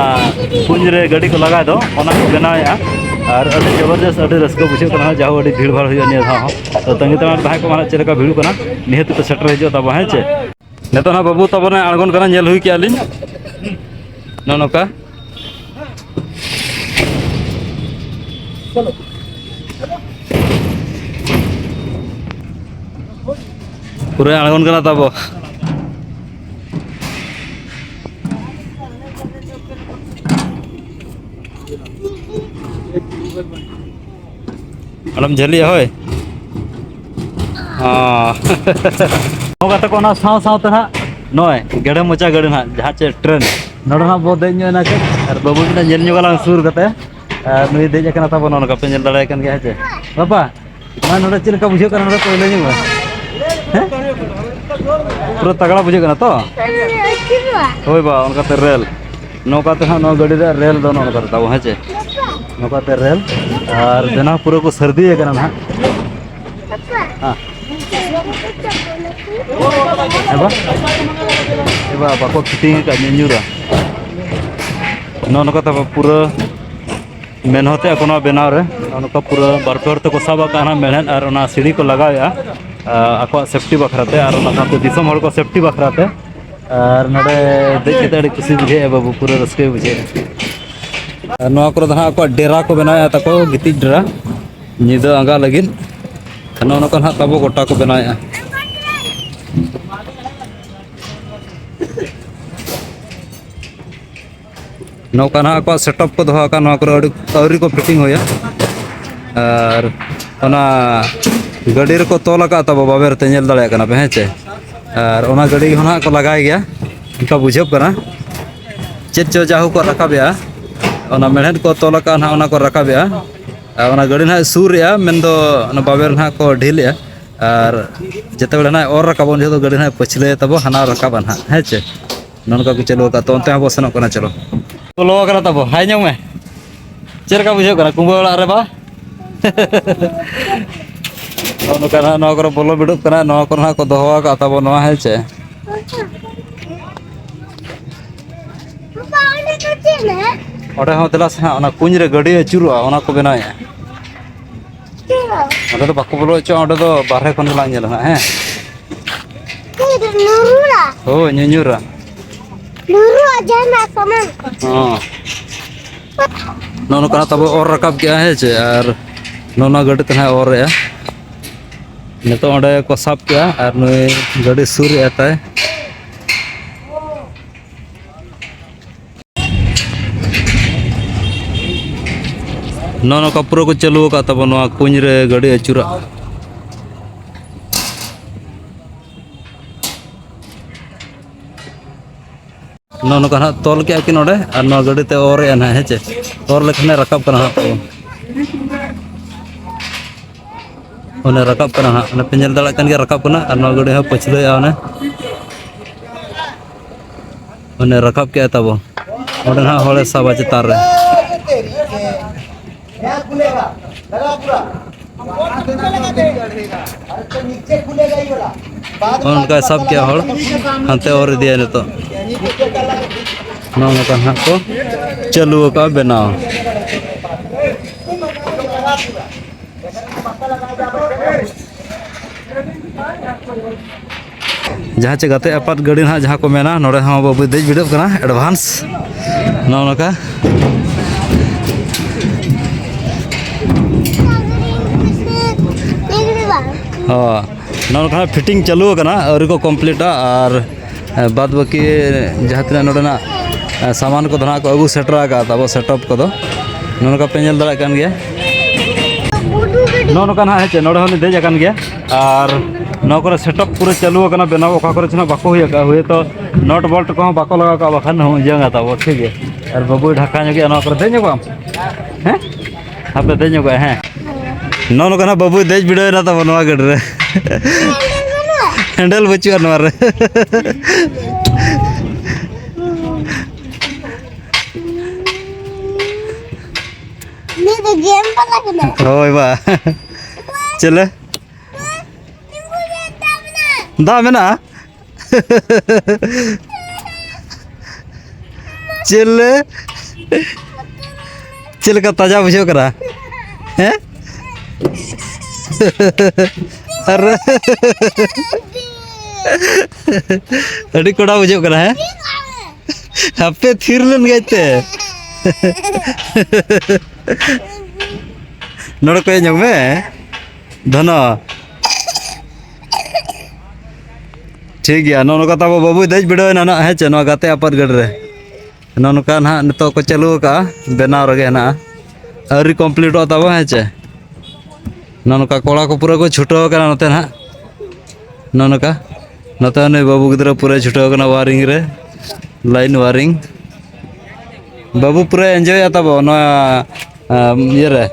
ᱠᱩᱧ ᱨᱮ ᱜᱟᱹᱰᱤ ᱠᱚ ᱞᱟᱜᱟᱭ ᱫᱚ, ᱚᱱᱟ ᱠᱚ ᱵᱮᱱᱟᱣᱮᱫᱼᱟ᱾ ᱟᱨ ᱟᱹᱰᱤ ᱡᱚᱵᱚᱨᱡᱚᱥᱛ, ᱟᱹᱰᱤ ᱨᱟᱹᱥᱠᱟᱹ ᱵᱩᱡᱷᱟᱹᱜ ᱠᱟᱱᱟ, ᱡᱟᱦᱳ ᱟᱹᱰᱤ ᱵᱷᱤᱲ ᱵᱷᱟᱲ ᱦᱩᱭᱩᱜᱼᱟ ᱱᱤᱭᱟᱹ ᱫᱷᱟᱣ ᱦᱚᱸ᱾ ᱛᱚ ᱛᱟᱺᱜᱤ ᱛᱟᱲᱟᱜ ᱨᱮ ᱛᱟᱦᱮᱸ ᱠᱚᱜ ᱢᱟ ᱱᱟᱦᱟᱜ ᱪᱮᱫ ᱞᱮᱠᱟ ᱵᱷᱤᱲᱚᱜ ᱠᱟᱱᱟ, ᱱᱤᱦᱟᱹᱛ ᱯᱮ ᱥᱮᱴᱮᱨ ᱦᱤᱡᱩᱜᱼᱟ ᱛᱟᱵᱚ, ᱦᱮᱸ ᱪᱮ? ᱱᱤᱛᱚᱜ ᱱᱟᱦᱟᱜ ᱵᱟᱹᱵᱩ ᱛᱟᱵᱚᱱᱮ ᱟᱬᱜᱚᱱ ᱠᱟᱱᱟ, ᱧᱮᱞ ᱦᱩᱭ ᱠᱮᱜᱼᱟ ᱞᱤᱧ᱾ ᱱᱚᱜᱼᱚ ᱱᱚᱝᱠᱟ᱾ ᱯᱩᱨᱟᱹ ᱟᱬᱜᱚᱱ ᱠᱟᱱᱟ ᱛᱟᱵᱚ᱾ ᱟᱞᱚᱢ ᱡᱷᱟᱹᱞᱤᱜᱼᱟ ᱦᱳᱭ᱾ ᱦᱚᱸ᱾ ᱱᱚᱝᱠᱟ ᱛᱮᱠᱚ ᱚᱱᱟ ᱥᱟᱶ ᱥᱟᱶᱛᱮ ᱦᱟᱸᱜ ᱱᱚᱜᱼᱚᱭ ᱜᱮᱰᱮ ᱢᱚᱪᱟ ᱜᱟᱹᱰᱤ ᱦᱟᱸᱜ, ᱡᱟᱦᱟᱸ ᱪᱮ ᱴᱨᱮᱱ, ᱱᱚᱰᱮ ᱦᱟᱸᱜ ᱵᱚ ᱫᱮᱡ ᱧᱚᱜ ᱮᱱᱟ ᱠᱟᱹᱡ, ᱟᱨ ᱵᱟᱹᱵᱩ ᱠᱤᱱ ᱧᱮᱞ ᱧᱚᱜ ᱟᱞᱟᱝ ᱥᱩᱨ ᱠᱟᱛᱮ᱾ ᱟᱨ ᱱᱩᱭ ᱫᱮᱡ ᱟᱠᱟᱱᱟ ᱛᱟᱵᱚᱱ, ᱱᱚᱜᱼᱚ ᱱᱚᱝᱠᱟ ᱯᱮ ᱧᱮᱞ ᱫᱟᱲᱮᱭᱟᱭ ᱠᱟᱱ ᱜᱮᱭᱟ, ᱦᱮᱸ ᱪᱮ? ᱵᱟᱵᱟ, ᱢᱟ ᱱᱚᱰᱮ ᱪᱮᱫ ᱞᱮᱠᱟ ᱵᱩᱡᱷᱟᱹᱜ ᱠᱟᱱᱟ, ᱱᱚᱰᱮ ᱯᱟᱹᱭᱞᱟᱹ ᱧᱚᱜ ᱢᱮ᱾ ᱦᱮᱸ? ᱯᱩᱨᱟᱹ ᱛᱟᱜᱲᱟ ᱵᱩᱡᱷᱟᱹᱜ ᱠᱟᱱᱟ ᱛᱚ? ᱦᱳᱭ ᱵᱟ, ᱚᱱᱠᱟᱛᱮ ᱨᱮᱞ᱾ ᱱᱚᱝᱠᱟᱛᱮ ᱦᱟᱸᱜ ᱱᱚᱣᱟ ᱜᱟᱹᱰᱤ ᱨᱮᱭᱟᱜ ᱨᱮᱞ ᱫᱚ ᱱᱚᱜᱼᱚ ᱱᱚᱝᱠᱟ ᱛᱟᱵᱚ, ᱦᱮᱸ ᱪᱮ? ᱱᱚᱝᱠᱟᱛᱮ ᱨᱮᱞ᱾ ᱟᱨ ᱵᱮᱱᱟᱣ ᱯᱩᱨᱟᱹ ᱠᱚ ᱥᱟᱹᱨᱫᱤ ᱟᱠᱟᱱᱟ ᱱᱟᱦᱟᱜ᱾ ᱦᱮᱸ᱾ ᱮ ᱵᱟ, ᱮ ᱵᱟ, ᱵᱟᱠᱚ ᱯᱷᱤᱴᱤᱝ ᱟᱠᱟᱫ, ᱧᱩᱧᱩᱨᱟ᱾ ᱱᱚᱜᱼᱚ ᱱᱚᱝᱠᱟ ᱛᱟᱵᱚ ᱯᱩᱨᱟᱹ ᱢᱮᱱ ᱦᱚᱛᱮ ᱟᱠᱚ ᱱᱚᱣᱟ ᱵᱮᱱᱟᱣ ᱨᱮ ᱱᱚᱜᱼᱚ ᱱᱚᱝᱠᱟ ᱯᱩᱨᱟᱹ ᱵᱟᱨ ᱯᱮ ᱦᱚᱲ ᱛᱮᱠᱚ ᱥᱟᱵ ᱟᱠᱟᱫᱼᱟ ᱱᱟᱦᱟᱜ ᱢᱮᱬᱦᱮᱫ, ᱟᱨ ᱚᱱᱟ ᱥᱤᱲᱤ ᱠᱚ ᱞᱟᱜᱟᱣᱮᱫᱼᱟ, ᱟ, ᱟᱠᱚᱣᱟᱜ ᱥᱮᱯᱴᱤ ᱵᱟᱠᱷᱨᱟ ᱛᱮ, ᱟᱨ ᱚᱱᱟ ᱥᱟᱶᱛᱮ ᱫᱤᱥᱚᱢ ᱦᱚᱲ ᱠᱚ ᱥᱮᱯᱴᱤ ᱵᱟᱠᱷᱨᱟ ᱛᱮ᱾ ᱟᱨ ᱱᱚᱰᱮ ᱫᱮᱡ ᱠᱟᱛᱮ ᱟᱹᱰᱤ ᱠᱩᱥᱤ ᱵᱩᱡᱷᱟᱹᱜᱼᱟ ᱵᱟᱹᱵᱩ, ᱯᱩᱨᱟᱹ ᱨᱟᱹᱥᱠᱟᱹ ᱵᱩᱡᱷᱟᱹᱜᱼᱟ᱾ ᱟᱨ ᱱᱚᱣᱟ ᱠᱚᱨᱮ ᱫᱚ ᱦᱟᱸᱜ ᱟᱠᱚᱣᱟᱜ ᱰᱮᱨᱟ ᱠᱚ ᱵᱮᱱᱟᱣᱮᱫᱼᱟ ᱛᱟᱠᱚ, ᱜᱤᱛᱤᱡ ᱰᱮᱨᱟ, ᱧᱤᱫᱟᱹ ᱟᱸᱜᱟ ᱞᱟᱹᱜᱤᱫ᱾ ᱱᱚᱜᱼᱚ ᱱᱚᱝᱠᱟ ᱦᱟᱸᱜ ᱛᱟᱵᱚ ᱜᱚᱴᱟ ᱠᱚ ᱵᱮᱱᱟᱣᱮᱫᱼᱟ᱾ ᱱᱚᱝᱠᱟ ᱱᱟᱦᱟᱜ ᱟᱠᱚᱣᱟᱜ ᱥᱮᱴᱟᱯ ᱠᱚ ᱫᱚᱦᱚ ᱟᱠᱟᱫ, ᱱᱚᱣᱟ ᱠᱚᱨᱮ ᱟᱹᱰᱤ ᱟᱹᱣᱨᱤ ᱠᱚ ᱯᱷᱤᱴᱤᱝ ᱦᱩᱭᱟ᱾ ᱟᱨ ᱚᱱᱟ ᱜᱟᱹᱰᱤ ᱨᱮᱠᱚ ᱛᱚᱞ ᱟᱠᱟᱫ ᱛᱟᱵᱚ ᱵᱟᱵᱮᱨ ᱛᱮ, ᱧᱮᱞ ᱫᱟᱲᱮᱭᱟᱜ ᱠᱟᱱᱟ ᱯᱮ, ᱦᱮᱸ ᱪᱮ? ᱟᱨ ᱚᱱᱟ ᱜᱟᱹᱰᱤ ᱦᱚᱸ ᱱᱟᱦᱟᱜ ᱠᱚ ᱞᱟᱜᱟᱭ ᱜᱮᱭᱟ, ᱚᱱᱠᱟ ᱵᱩᱡᱷᱟᱹᱜ ᱠᱟᱱᱟ᱾ ᱪᱮᱫ ᱪᱚ ᱡᱟᱦᱳ ᱠᱚ ᱨᱟᱠᱟᱵᱮᱜᱼᱟ, ᱚᱱᱟ ᱢᱮᱲᱦᱮᱫ ᱠᱚ ᱛᱚᱞ ᱟᱠᱟᱫ ᱱᱟᱦᱟᱜ, ᱚᱱᱟ ᱠᱚ ᱨᱟᱠᱟᱵᱮᱜᱼᱟ᱾ ᱟᱨ ᱚᱱᱟ ᱜᱟᱹᱰᱤ ᱱᱟᱦᱟᱜ ᱥᱩᱨ ᱮᱜᱼᱟ, ᱢᱮᱱᱫᱚ ᱚᱱᱟ ᱵᱟᱵᱮᱨ ᱱᱟᱦᱟᱜ ᱠᱚ ᱰᱷᱤᱞ ᱮᱜᱼᱟ᱾ ᱟᱨ ᱡᱮᱛᱮ ᱵᱮᱲᱟ ᱱᱟᱦᱟᱜ ᱚᱨ ᱨᱟᱠᱟᱵᱚᱜ, ᱩᱱ ᱡᱚᱠᱷᱚᱱ ᱫᱚ ᱜᱟᱹᱰᱤ ᱱᱟᱦᱟᱜ ᱯᱟᱹᱪᱷᱞᱟᱹᱭ ᱛᱟᱵᱚ, ᱦᱟᱱᱟ ᱨᱟᱠᱟᱵᱟ ᱱᱟᱦᱟᱜ, ᱦᱮᱸ ᱪᱮ? ᱱᱚᱜᱼᱚ ᱱᱚᱝᱠᱟ ᱠᱚ ᱪᱟᱹᱞᱩ ᱟᱠᱟᱫ, ᱛᱚ ᱚᱱᱛᱮ ᱦᱚᱸ ᱵᱚ ᱥᱮᱱᱚᱜ ᱠᱟᱱᱟ, ᱪᱚᱞᱚ᱾ ᱵᱚᱞᱚ ᱟᱠᱟᱱᱟ ᱛᱟᱵᱚ, ᱦᱟᱭ ᱧᱚᱜ ᱢᱮ᱾ ᱪᱮᱫ ᱞᱮᱠᱟ ᱵᱩᱡᱷᱟᱹᱜ ᱠᱟᱱᱟ ᱠᱩᱢᱵᱟᱹ ᱚᱲᱟᱜ ᱨᱮ ᱵᱟ? ᱱᱚᱜᱼᱚ ᱱᱚᱝᱠᱟ ᱱᱟᱦᱟᱜ ᱱᱚᱣᱟ ᱠᱚᱨᱮ ᱵᱚᱞᱚ ᱵᱤᱰᱟᱹᱜ ᱠᱟᱱᱟ, ᱱᱚᱣᱟ ᱠᱚᱨᱮ ᱱᱟᱦᱟᱜ ᱠᱚ ᱫᱚᱦᱚ ᱟᱠᱟᱫ ᱛᱟᱵᱚ ᱱᱚᱣᱟ, ᱦᱮᱸ ᱪᱮ? ᱚᱸᱰᱮ ᱦᱚᱸ ᱫᱮᱞᱟ ᱥᱮ ᱦᱟᱸᱜ, ᱚᱱᱟ ᱠᱩᱧ ᱨᱮ ᱜᱟᱹᱰᱤ ᱟᱹᱪᱩᱨᱚᱜᱼᱟ, ᱚᱱᱟ ᱠᱚ ᱵᱮᱱᱟᱣᱮᱫᱼᱟ᱾ ᱚᱸᱰᱮ ᱫᱚ ᱵᱟᱠᱚ ᱵᱚᱞᱚ ᱦᱚᱪᱚᱣᱟᱜᱼᱟ, ᱚᱸᱰᱮ ᱫᱚ ᱵᱟᱨᱦᱮ ᱠᱷᱚᱱ ᱜᱮᱞᱟᱝ ᱧᱮᱞᱟ ᱦᱟᱸᱜ, ᱦᱮᱸ? ᱦᱳᱭ, ᱧᱩᱧᱩᱨᱟ᱾ ᱦᱚᱸ᱾ ᱱᱚᱜᱼᱚ ᱱᱚᱝᱠᱟ ᱛᱟᱵᱚ ᱚᱨ ᱨᱟᱠᱟᱵ ᱠᱮᱜᱼᱟ, ᱦᱮᱸ ᱪᱮ? ᱟᱨ ᱱᱚᱜᱼᱚ ᱱᱚᱣᱟ ᱜᱟᱹᱰᱤ ᱛᱮ ᱱᱟᱦᱟᱜ ᱚᱨ ᱮᱜᱼᱟ᱾ ᱱᱤᱛᱚᱜ ᱚᱸᱰᱮ ᱠᱚ ᱥᱟᱵ ᱠᱮᱜᱼᱟ ᱟᱨ ᱱᱩᱭ ᱜᱟᱹᱰᱤ ᱥᱩᱨ ᱮᱜᱼᱟ ᱛᱟᱭ᱾ ᱱᱚᱜᱼᱚ ᱱᱚᱝᱠᱟ ᱯᱩᱨᱟᱹ ᱠᱚ ᱪᱟᱹᱞᱩ ᱟᱠᱟᱫ ᱛᱟᱵᱚᱱ ᱱᱚᱣᱟ ᱠᱩᱧ ᱨᱮ ᱜᱟᱹᱰᱤ ᱟᱹᱪᱩᱨᱟᱜ᱾ ᱱᱚᱜᱼᱚ ᱱᱚᱝᱠᱟ ᱦᱟᱸᱜ ᱛᱚᱞ ᱠᱮᱜᱼᱟ ᱠᱤᱱ ᱱᱚᱰᱮ, ᱟᱨ ᱱᱚᱣᱟ ᱜᱟᱹᱰᱤ ᱛᱮ ᱚᱨ ᱮᱜᱼᱟ ᱱᱟᱦᱟᱜ, ᱦᱮᱸ ᱪᱮ? ᱚᱨ ᱞᱮᱠᱷᱟᱱᱮ ᱨᱟᱠᱟᱵ ᱠᱟᱱᱟ ᱦᱟᱸᱜ᱾ ᱚᱱᱮ ᱨᱟᱠᱟᱵ ᱠᱟᱱᱟ ᱦᱟᱸᱜ, ᱚᱱᱮ ᱯᱮ ᱧᱮᱞ ᱫᱟᱲᱮᱭᱟᱜ ᱠᱟᱱ ᱜᱮᱭᱟ, ᱨᱟᱠᱟᱵ ᱠᱟᱱᱟ᱾ ᱟᱨ ᱱᱚᱣᱟ ᱜᱟᱹᱰᱤ ᱦᱚᱸ ᱯᱟᱹᱪᱷᱞᱟᱹᱭᱮᱜᱼᱟ ᱚᱱᱮ᱾ ᱚᱱᱮ ᱨᱟᱠᱟᱵ ᱠᱮᱜᱼᱟᱭ ᱛᱟᱵᱚ᱾ ᱚᱸᱰᱮ ᱱᱟᱦᱟᱜ ᱦᱚᱲᱮ ᱥᱟᱵᱟ ᱪᱮᱛᱟᱱ ᱨᱮ᱾ ᱚᱱᱠᱟᱭ ᱥᱟᱵ ᱠᱮᱜᱼᱟ ᱦᱚᱲ, ᱦᱟᱱᱛᱮ ᱚᱨ ᱤᱫᱤᱭᱟ ᱱᱤᱛᱚᱜ᱾ ᱱᱚᱜᱼᱚ ᱱᱚᱝᱠᱟ ᱱᱟᱦᱟᱜ ᱠᱚ ᱪᱟᱹᱞᱩ ᱟᱠᱟᱫᱼᱟ ᱵᱮᱱᱟᱣ᱾ ᱡᱟᱦᱟᱸ ᱪᱮ ᱜᱟᱛᱮ ᱟᱯᱟᱛ ᱜᱟᱹᱰᱤ ᱱᱟᱦᱟᱜ ᱡᱟᱦᱟᱸ ᱠᱚ ᱢᱮᱱᱟ, ᱱᱚᱰᱮ ᱦᱚᱸ ᱵᱟᱹᱵᱩᱭ ᱫᱮᱡ ᱵᱤᱰᱟᱹᱜ ᱠᱟᱱᱟ advance᱾ ᱱᱚᱜᱼᱚ ᱱᱚᱝᱠᱟ᱾ ᱚ, ᱱᱚᱜᱼᱚ ᱱᱚᱝᱠᱟ ᱦᱟᱸᱜ fitting ᱪᱟᱹᱞᱩ ᱟᱠᱟᱱᱟ, ᱟᱹᱣᱨᱤ ᱠᱚ completeᱟ᱾ ᱟᱨ ᱵᱟᱫ ᱵᱟᱹᱠᱤ ᱡᱟᱦᱟᱸ ᱛᱤᱱᱟᱹᱜ ᱱᱚᱰᱮᱱᱟᱜ ᱥᱟᱢᱟᱱ ᱠᱚᱫᱚ ᱱᱟᱦᱟᱜ ᱠᱚ ᱟᱹᱜᱩ ᱥᱮᱴᱮᱨ ᱟᱠᱟᱫ ᱛᱟᱵᱚ, setup ᱠᱚᱫᱚ ᱱᱚᱜᱼᱚ ᱱᱚᱝᱠᱟ ᱯᱮ ᱧᱮᱞ ᱫᱟᱲᱮᱭᱟᱜ ᱠᱟᱱ ᱜᱮᱭᱟ᱾ ᱱᱚᱜᱼᱚ ᱱᱚᱝᱠᱟ ᱱᱟᱦᱟᱜ, ᱦᱮᱸ ᱪᱮ, ᱱᱚᱰᱮ ᱦᱚᱸᱞᱤᱧ ᱫᱮᱡ ᱟᱠᱟᱱ ᱜᱮᱭᱟ᱾ ᱟᱨ ᱱᱚᱣᱟ ᱠᱚᱨᱮ setup ᱯᱩᱨᱟᱹ ᱪᱟᱹᱞᱩ ᱟᱠᱟᱱᱟ, ᱵᱮᱱᱟᱣ ᱚᱠᱟ ᱠᱚᱨᱮ ᱪᱚ ᱱᱟᱦᱟᱜ ᱵᱟᱠᱚ ᱦᱩᱭ ᱟᱠᱟᱫᱼᱟ, ᱦᱩᱭᱛᱚ nut bolt ᱠᱚᱦᱚᱸ ᱵᱟᱠᱚ ᱞᱟᱜᱟᱣ ᱠᱟᱜᱼᱟ, ᱵᱟᱠᱷᱟᱱ ᱦᱚᱸ ᱤᱭᱟᱹ ᱛᱟᱵᱚ, ᱴᱷᱤᱠ ᱜᱮᱭᱟ᱾ ᱟᱨ ᱵᱟᱹᱵᱩᱭ ᱰᱷᱟᱠᱟ ᱧᱚᱜ ᱜᱮᱭᱟ, ᱱᱚᱣᱟ ᱠᱚᱨᱮ ᱫᱮᱡ ᱧᱚᱜᱚᱜ ᱟᱢ? ᱦᱮᱸ, ᱦᱟᱯᱮ ᱫᱮᱡ ᱧᱚᱜᱚᱜᱼᱟᱭ, ᱦᱮᱸ᱾ ᱱᱚᱜᱼᱚ ᱱᱚᱝᱠᱟ ᱱᱟᱜ ᱵᱟᱹᱵᱩᱭ ᱫᱮᱡ ᱵᱤᱰᱟᱹᱣ ᱮᱱᱟ ᱛᱟᱵᱚ ᱱᱚᱣᱟ ᱜᱟᱹᱰᱤ ᱨᱮ᱾ ᱦᱮᱱᱰᱮᱞ ᱵᱟᱹᱪᱩᱜᱼᱟ ᱱᱚᱣᱟ ᱨᱮ᱾ ᱩᱱᱤ ᱫᱚ ᱜᱮᱢ ᱵᱟᱞᱟ ᱠᱟᱱᱟᱭ᱾ ᱦᱳᱭ ᱵᱟ᱾ ᱪᱮᱞᱮ? ᱫᱟᱜ ᱢᱮᱱᱟᱜᱼᱟ? ᱪᱮᱞᱮ? ᱪᱮᱫ ᱞᱮᱠᱟ ᱛᱟᱡᱟ ᱵᱩᱡᱷᱟᱹᱜ ᱠᱟᱱᱟ? ᱦᱮᱸ? ᱟᱨ ᱟᱹᱰᱤ ᱠᱚᱰᱟ ᱵᱩᱡᱷᱟᱹᱜ ᱠᱟᱱᱟ, ᱦᱮᱸ? ᱦᱟᱯᱮ ᱛᱷᱤᱨ ᱞᱮᱱ ᱜᱮᱭ ᱛᱮ᱾ ᱱᱚᱰᱮ ᱠᱚᱭᱚᱜ ᱧᱚᱜ ᱢᱮ, ᱫᱷᱚᱱᱚ᱾ ᱴᱷᱤᱠ ᱜᱮᱭᱟ, ᱱᱚᱜᱼᱚ ᱱᱚᱝᱠᱟ ᱛᱟᱵᱚ ᱵᱟᱹᱵᱩᱭ ᱫᱮᱡ ᱵᱤᱰᱟᱹᱣ ᱮᱱᱟ ᱱᱟᱜ, ᱦᱮᱸ ᱪᱮ, ᱱᱚᱣᱟ ᱜᱟᱛᱮ ᱟᱯᱟᱛ ᱜᱟᱹᱰᱤ ᱨᱮ᱾ ᱱᱚᱜᱼᱚ ᱱᱚᱝᱠᱟ ᱱᱟᱦᱟᱜ ᱱᱤᱛᱚᱜ ᱠᱚ ᱪᱟᱹᱞᱩ ᱟᱠᱟᱜᱼᱟ, ᱵᱮᱱᱟᱣ ᱨᱮᱜᱮ ᱦᱮᱱᱟᱜᱼᱟ, ᱟᱹᱣᱨᱤ ᱠᱚᱢᱯᱞᱤᱴᱚᱜ ᱛᱟᱵᱚ, ᱦᱮᱸ ᱪᱮ᱾ ᱱᱚᱜᱼᱚ ᱱᱚᱝᱠᱟ ᱠᱚᱲᱟ ᱠᱚ ᱯᱩᱨᱟᱹ ᱠᱚ ᱪᱷᱩᱴᱟᱹᱣ ᱟᱠᱟᱱᱟ ᱱᱚᱛᱮ ᱱᱟᱦᱟᱜ᱾ ᱱᱚᱜᱼᱚ ᱱᱚᱝᱠᱟ ᱱᱚᱛᱮ ᱱᱩᱭ ᱵᱟᱹᱵᱩ ᱜᱤᱫᱽᱨᱟᱹ ᱯᱩᱨᱟᱹᱭ ᱪᱷᱩᱴᱟᱹᱣ ᱟᱠᱟᱱᱟ wiring ᱨᱮ᱾ ᱞᱟᱭᱤᱱ ᱣᱟᱨᱤᱝ᱾ ᱵᱟᱹᱵᱩ ᱯᱩᱨᱟᱹ ᱮᱱᱡᱚᱭᱟ ᱛᱟᱵᱚ ᱱᱚᱣᱟ, ᱟᱢ, ᱤᱭᱟᱹ ᱨᱮ,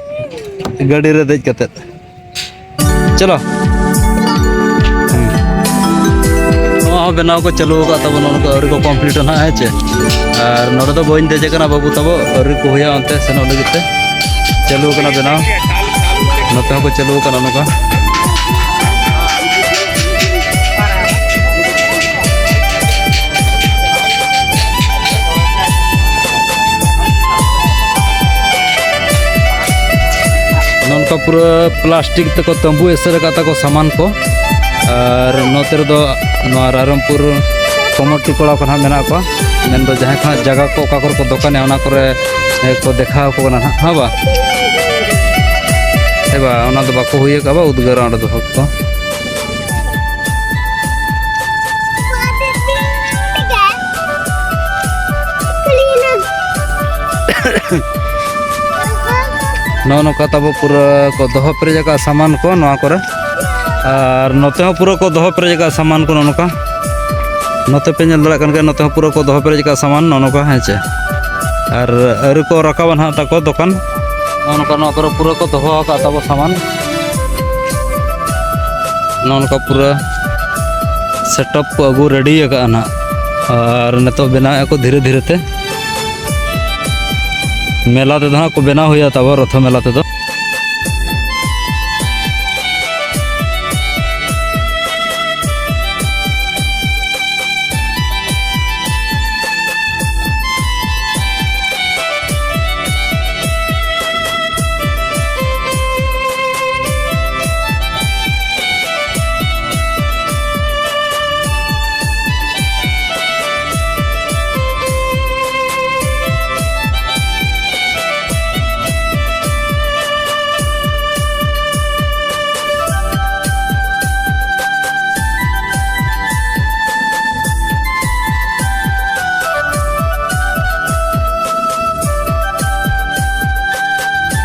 ᱜᱟᱹᱰᱤ ᱨᱮ ᱫᱮᱡ ᱠᱟᱛᱮᱫ᱾ ᱪᱚᱞᱚ᱾ ᱦᱩᱸ᱾ ᱱᱚᱣᱟ ᱦᱚᱸ ᱵᱮᱱᱟᱣ ᱠᱚ ᱪᱟᱹᱞᱩ ᱟᱠᱟᱫ ᱛᱟᱵᱚᱱᱟ, ᱱᱚᱣᱟ ᱠᱚ ᱟᱹᱣᱨᱤ ᱠᱚ ᱠᱚᱢᱯᱞᱤᱴᱟ ᱱᱟᱦᱟᱜ, ᱦᱮᱸ ᱪᱮ? ᱟᱨ ᱱᱚᱰᱮ ᱫᱚ ᱵᱟᱹᱧ ᱫᱮᱡ ᱟᱠᱟᱱᱟ ᱵᱟᱹᱵᱩ ᱛᱟᱵᱚ, ᱟᱹᱣᱨᱤ ᱠᱚ ᱦᱩᱭᱟ ᱚᱱᱛᱮ ᱥᱮᱱᱚᱜ ᱞᱟᱹᱜᱤᱫ ᱛᱮ᱾ ᱪᱟᱹᱞᱩ ᱟᱠᱟᱱᱟ ᱵᱮᱱᱟᱣ, ᱱᱚᱛᱮ ᱦᱚᱸᱠᱚ ᱪᱟᱹᱞᱩ ᱟᱠᱟᱱᱟ ᱱᱚᱝᱠᱟ᱾ ᱱᱚᱝᱠᱟ ᱯᱩᱨᱟᱹ ᱯᱞᱟᱥᱴᱤᱠ ᱛᱮᱠᱚ ᱛᱟᱹᱢᱵᱩ ᱮᱥᱮᱫ ᱟᱠᱟᱫ ᱛᱟᱠᱚ ᱥᱟᱢᱟᱱ ᱠᱚ᱾ ᱟᱨ ᱱᱚᱛᱮ ᱨᱮᱫᱚ ᱱᱚᱣᱟ ᱨᱟᱭᱨᱚᱝᱯᱩᱨ ᱠᱚᱢᱤᱴᱤ ᱠᱚᱲᱟ ᱠᱚ ᱱᱟᱦᱟᱜ ᱢᱮᱱᱟᱜ ᱠᱚᱣᱟ, ᱢᱮᱱᱫᱚ ᱡᱟᱦᱟᱸᱭ ᱠᱚ ᱱᱟᱦᱟᱜ ᱡᱟᱭᱜᱟ ᱠᱚ ᱚᱠᱟ ᱠᱚᱨᱮ ᱠᱚ ᱫᱚᱠᱟᱱᱮᱜᱼᱟ ᱚᱱᱟ ᱠᱚᱨᱮ ᱠᱚ ᱫᱮᱠᱷᱟᱣ ᱟᱠᱚ ᱠᱟᱱᱟ ᱱᱟᱦᱟᱜ, ᱦᱮᱸ ᱵᱟ? ᱦᱮᱸ ᱵᱟ, ᱚᱱᱟ ᱫᱚ ᱵᱟᱠᱚ ᱦᱩᱭ ᱟᱠᱟᱫ ᱵᱟ, ᱩᱫᱽᱜᱟᱹᱨᱟ ᱚᱸᱰᱮ ᱫᱚ ᱦᱚᱲ ᱠᱚ᱾ ᱱᱚᱜᱼᱚ ᱱᱚᱝᱠᱟ ᱛᱟᱵᱚ ᱯᱩᱨᱟᱹ ᱠᱚ ᱫᱚᱦᱚ ᱯᱮᱨᱮᱡ ᱟᱠᱟᱫ ᱥᱟᱢᱟᱱ ᱠᱚ ᱱᱚᱣᱟ ᱠᱚᱨᱮ᱾ ᱟᱨ ᱱᱚᱛᱮ ᱦᱚᱸ ᱯᱩᱨᱟᱹ ᱠᱚ ᱫᱚᱦᱚ ᱯᱮᱨᱮᱡ ᱟᱠᱟᱫ ᱥᱟᱢᱟᱱ ᱠᱚ ᱱᱚᱜᱼᱚ ᱱᱚᱝᱠᱟ᱾ ᱱᱚᱛᱮ ᱯᱮ ᱧᱮᱞ ᱫᱟᱲᱮᱭᱟᱜ ᱠᱟᱱ ᱜᱮᱭᱟ, ᱱᱚᱛᱮ ᱦᱚᱸ ᱯᱩᱨᱟᱹ ᱠᱚ ᱫᱚᱦᱚ ᱯᱮᱨᱮᱡ ᱟᱠᱟᱫ ᱥᱟᱢᱟᱱ ᱱᱚᱜᱼᱚ ᱱᱚᱝᱠᱟ, ᱦᱮᱸ ᱪᱮ᱾ ᱟᱨ ᱟᱹᱣᱨᱤ ᱠᱚ ᱨᱟᱠᱟᱵᱟ ᱱᱟᱦᱟᱜ ᱛᱟᱠᱚ ᱫᱚᱠᱟᱱ᱾ ᱱᱚᱜᱼᱚ ᱱᱚᱝᱠᱟ ᱱᱚᱣᱟ ᱠᱚᱨᱮ ᱯᱩᱨᱟᱹ ᱠᱚ ᱫᱚᱦᱚ ᱟᱠᱟᱫ ᱛᱟᱵᱚ ᱥᱟᱢᱟᱱ᱾ ᱱᱚᱜᱼᱚ ᱱᱚᱝᱠᱟ ᱯᱩᱨᱟᱹ ᱥᱮᱴᱟᱯ ᱠᱚ ᱟᱹᱜᱩ ᱨᱮᱰᱤ ᱟᱠᱟᱫᱼᱟ ᱱᱟᱦᱟᱜ᱾ ᱟᱨ ᱱᱤᱛᱚᱜ ᱵᱮᱱᱟᱣᱮᱫᱼᱟ ᱠᱚ ᱫᱷᱤᱨᱮ ᱫᱷᱤᱨᱮ ᱛᱮ᱾ ᱢᱮᱞᱟ ᱛᱮᱫᱚ ᱦᱟᱸᱜ ᱠᱚ ᱵᱮᱱᱟᱣ ᱦᱩᱭᱩᱜᱼᱟ ᱛᱟᱵᱚ, ᱨᱚᱛᱷᱚ ᱢᱮᱞᱟ ᱛᱮᱫᱚ᱾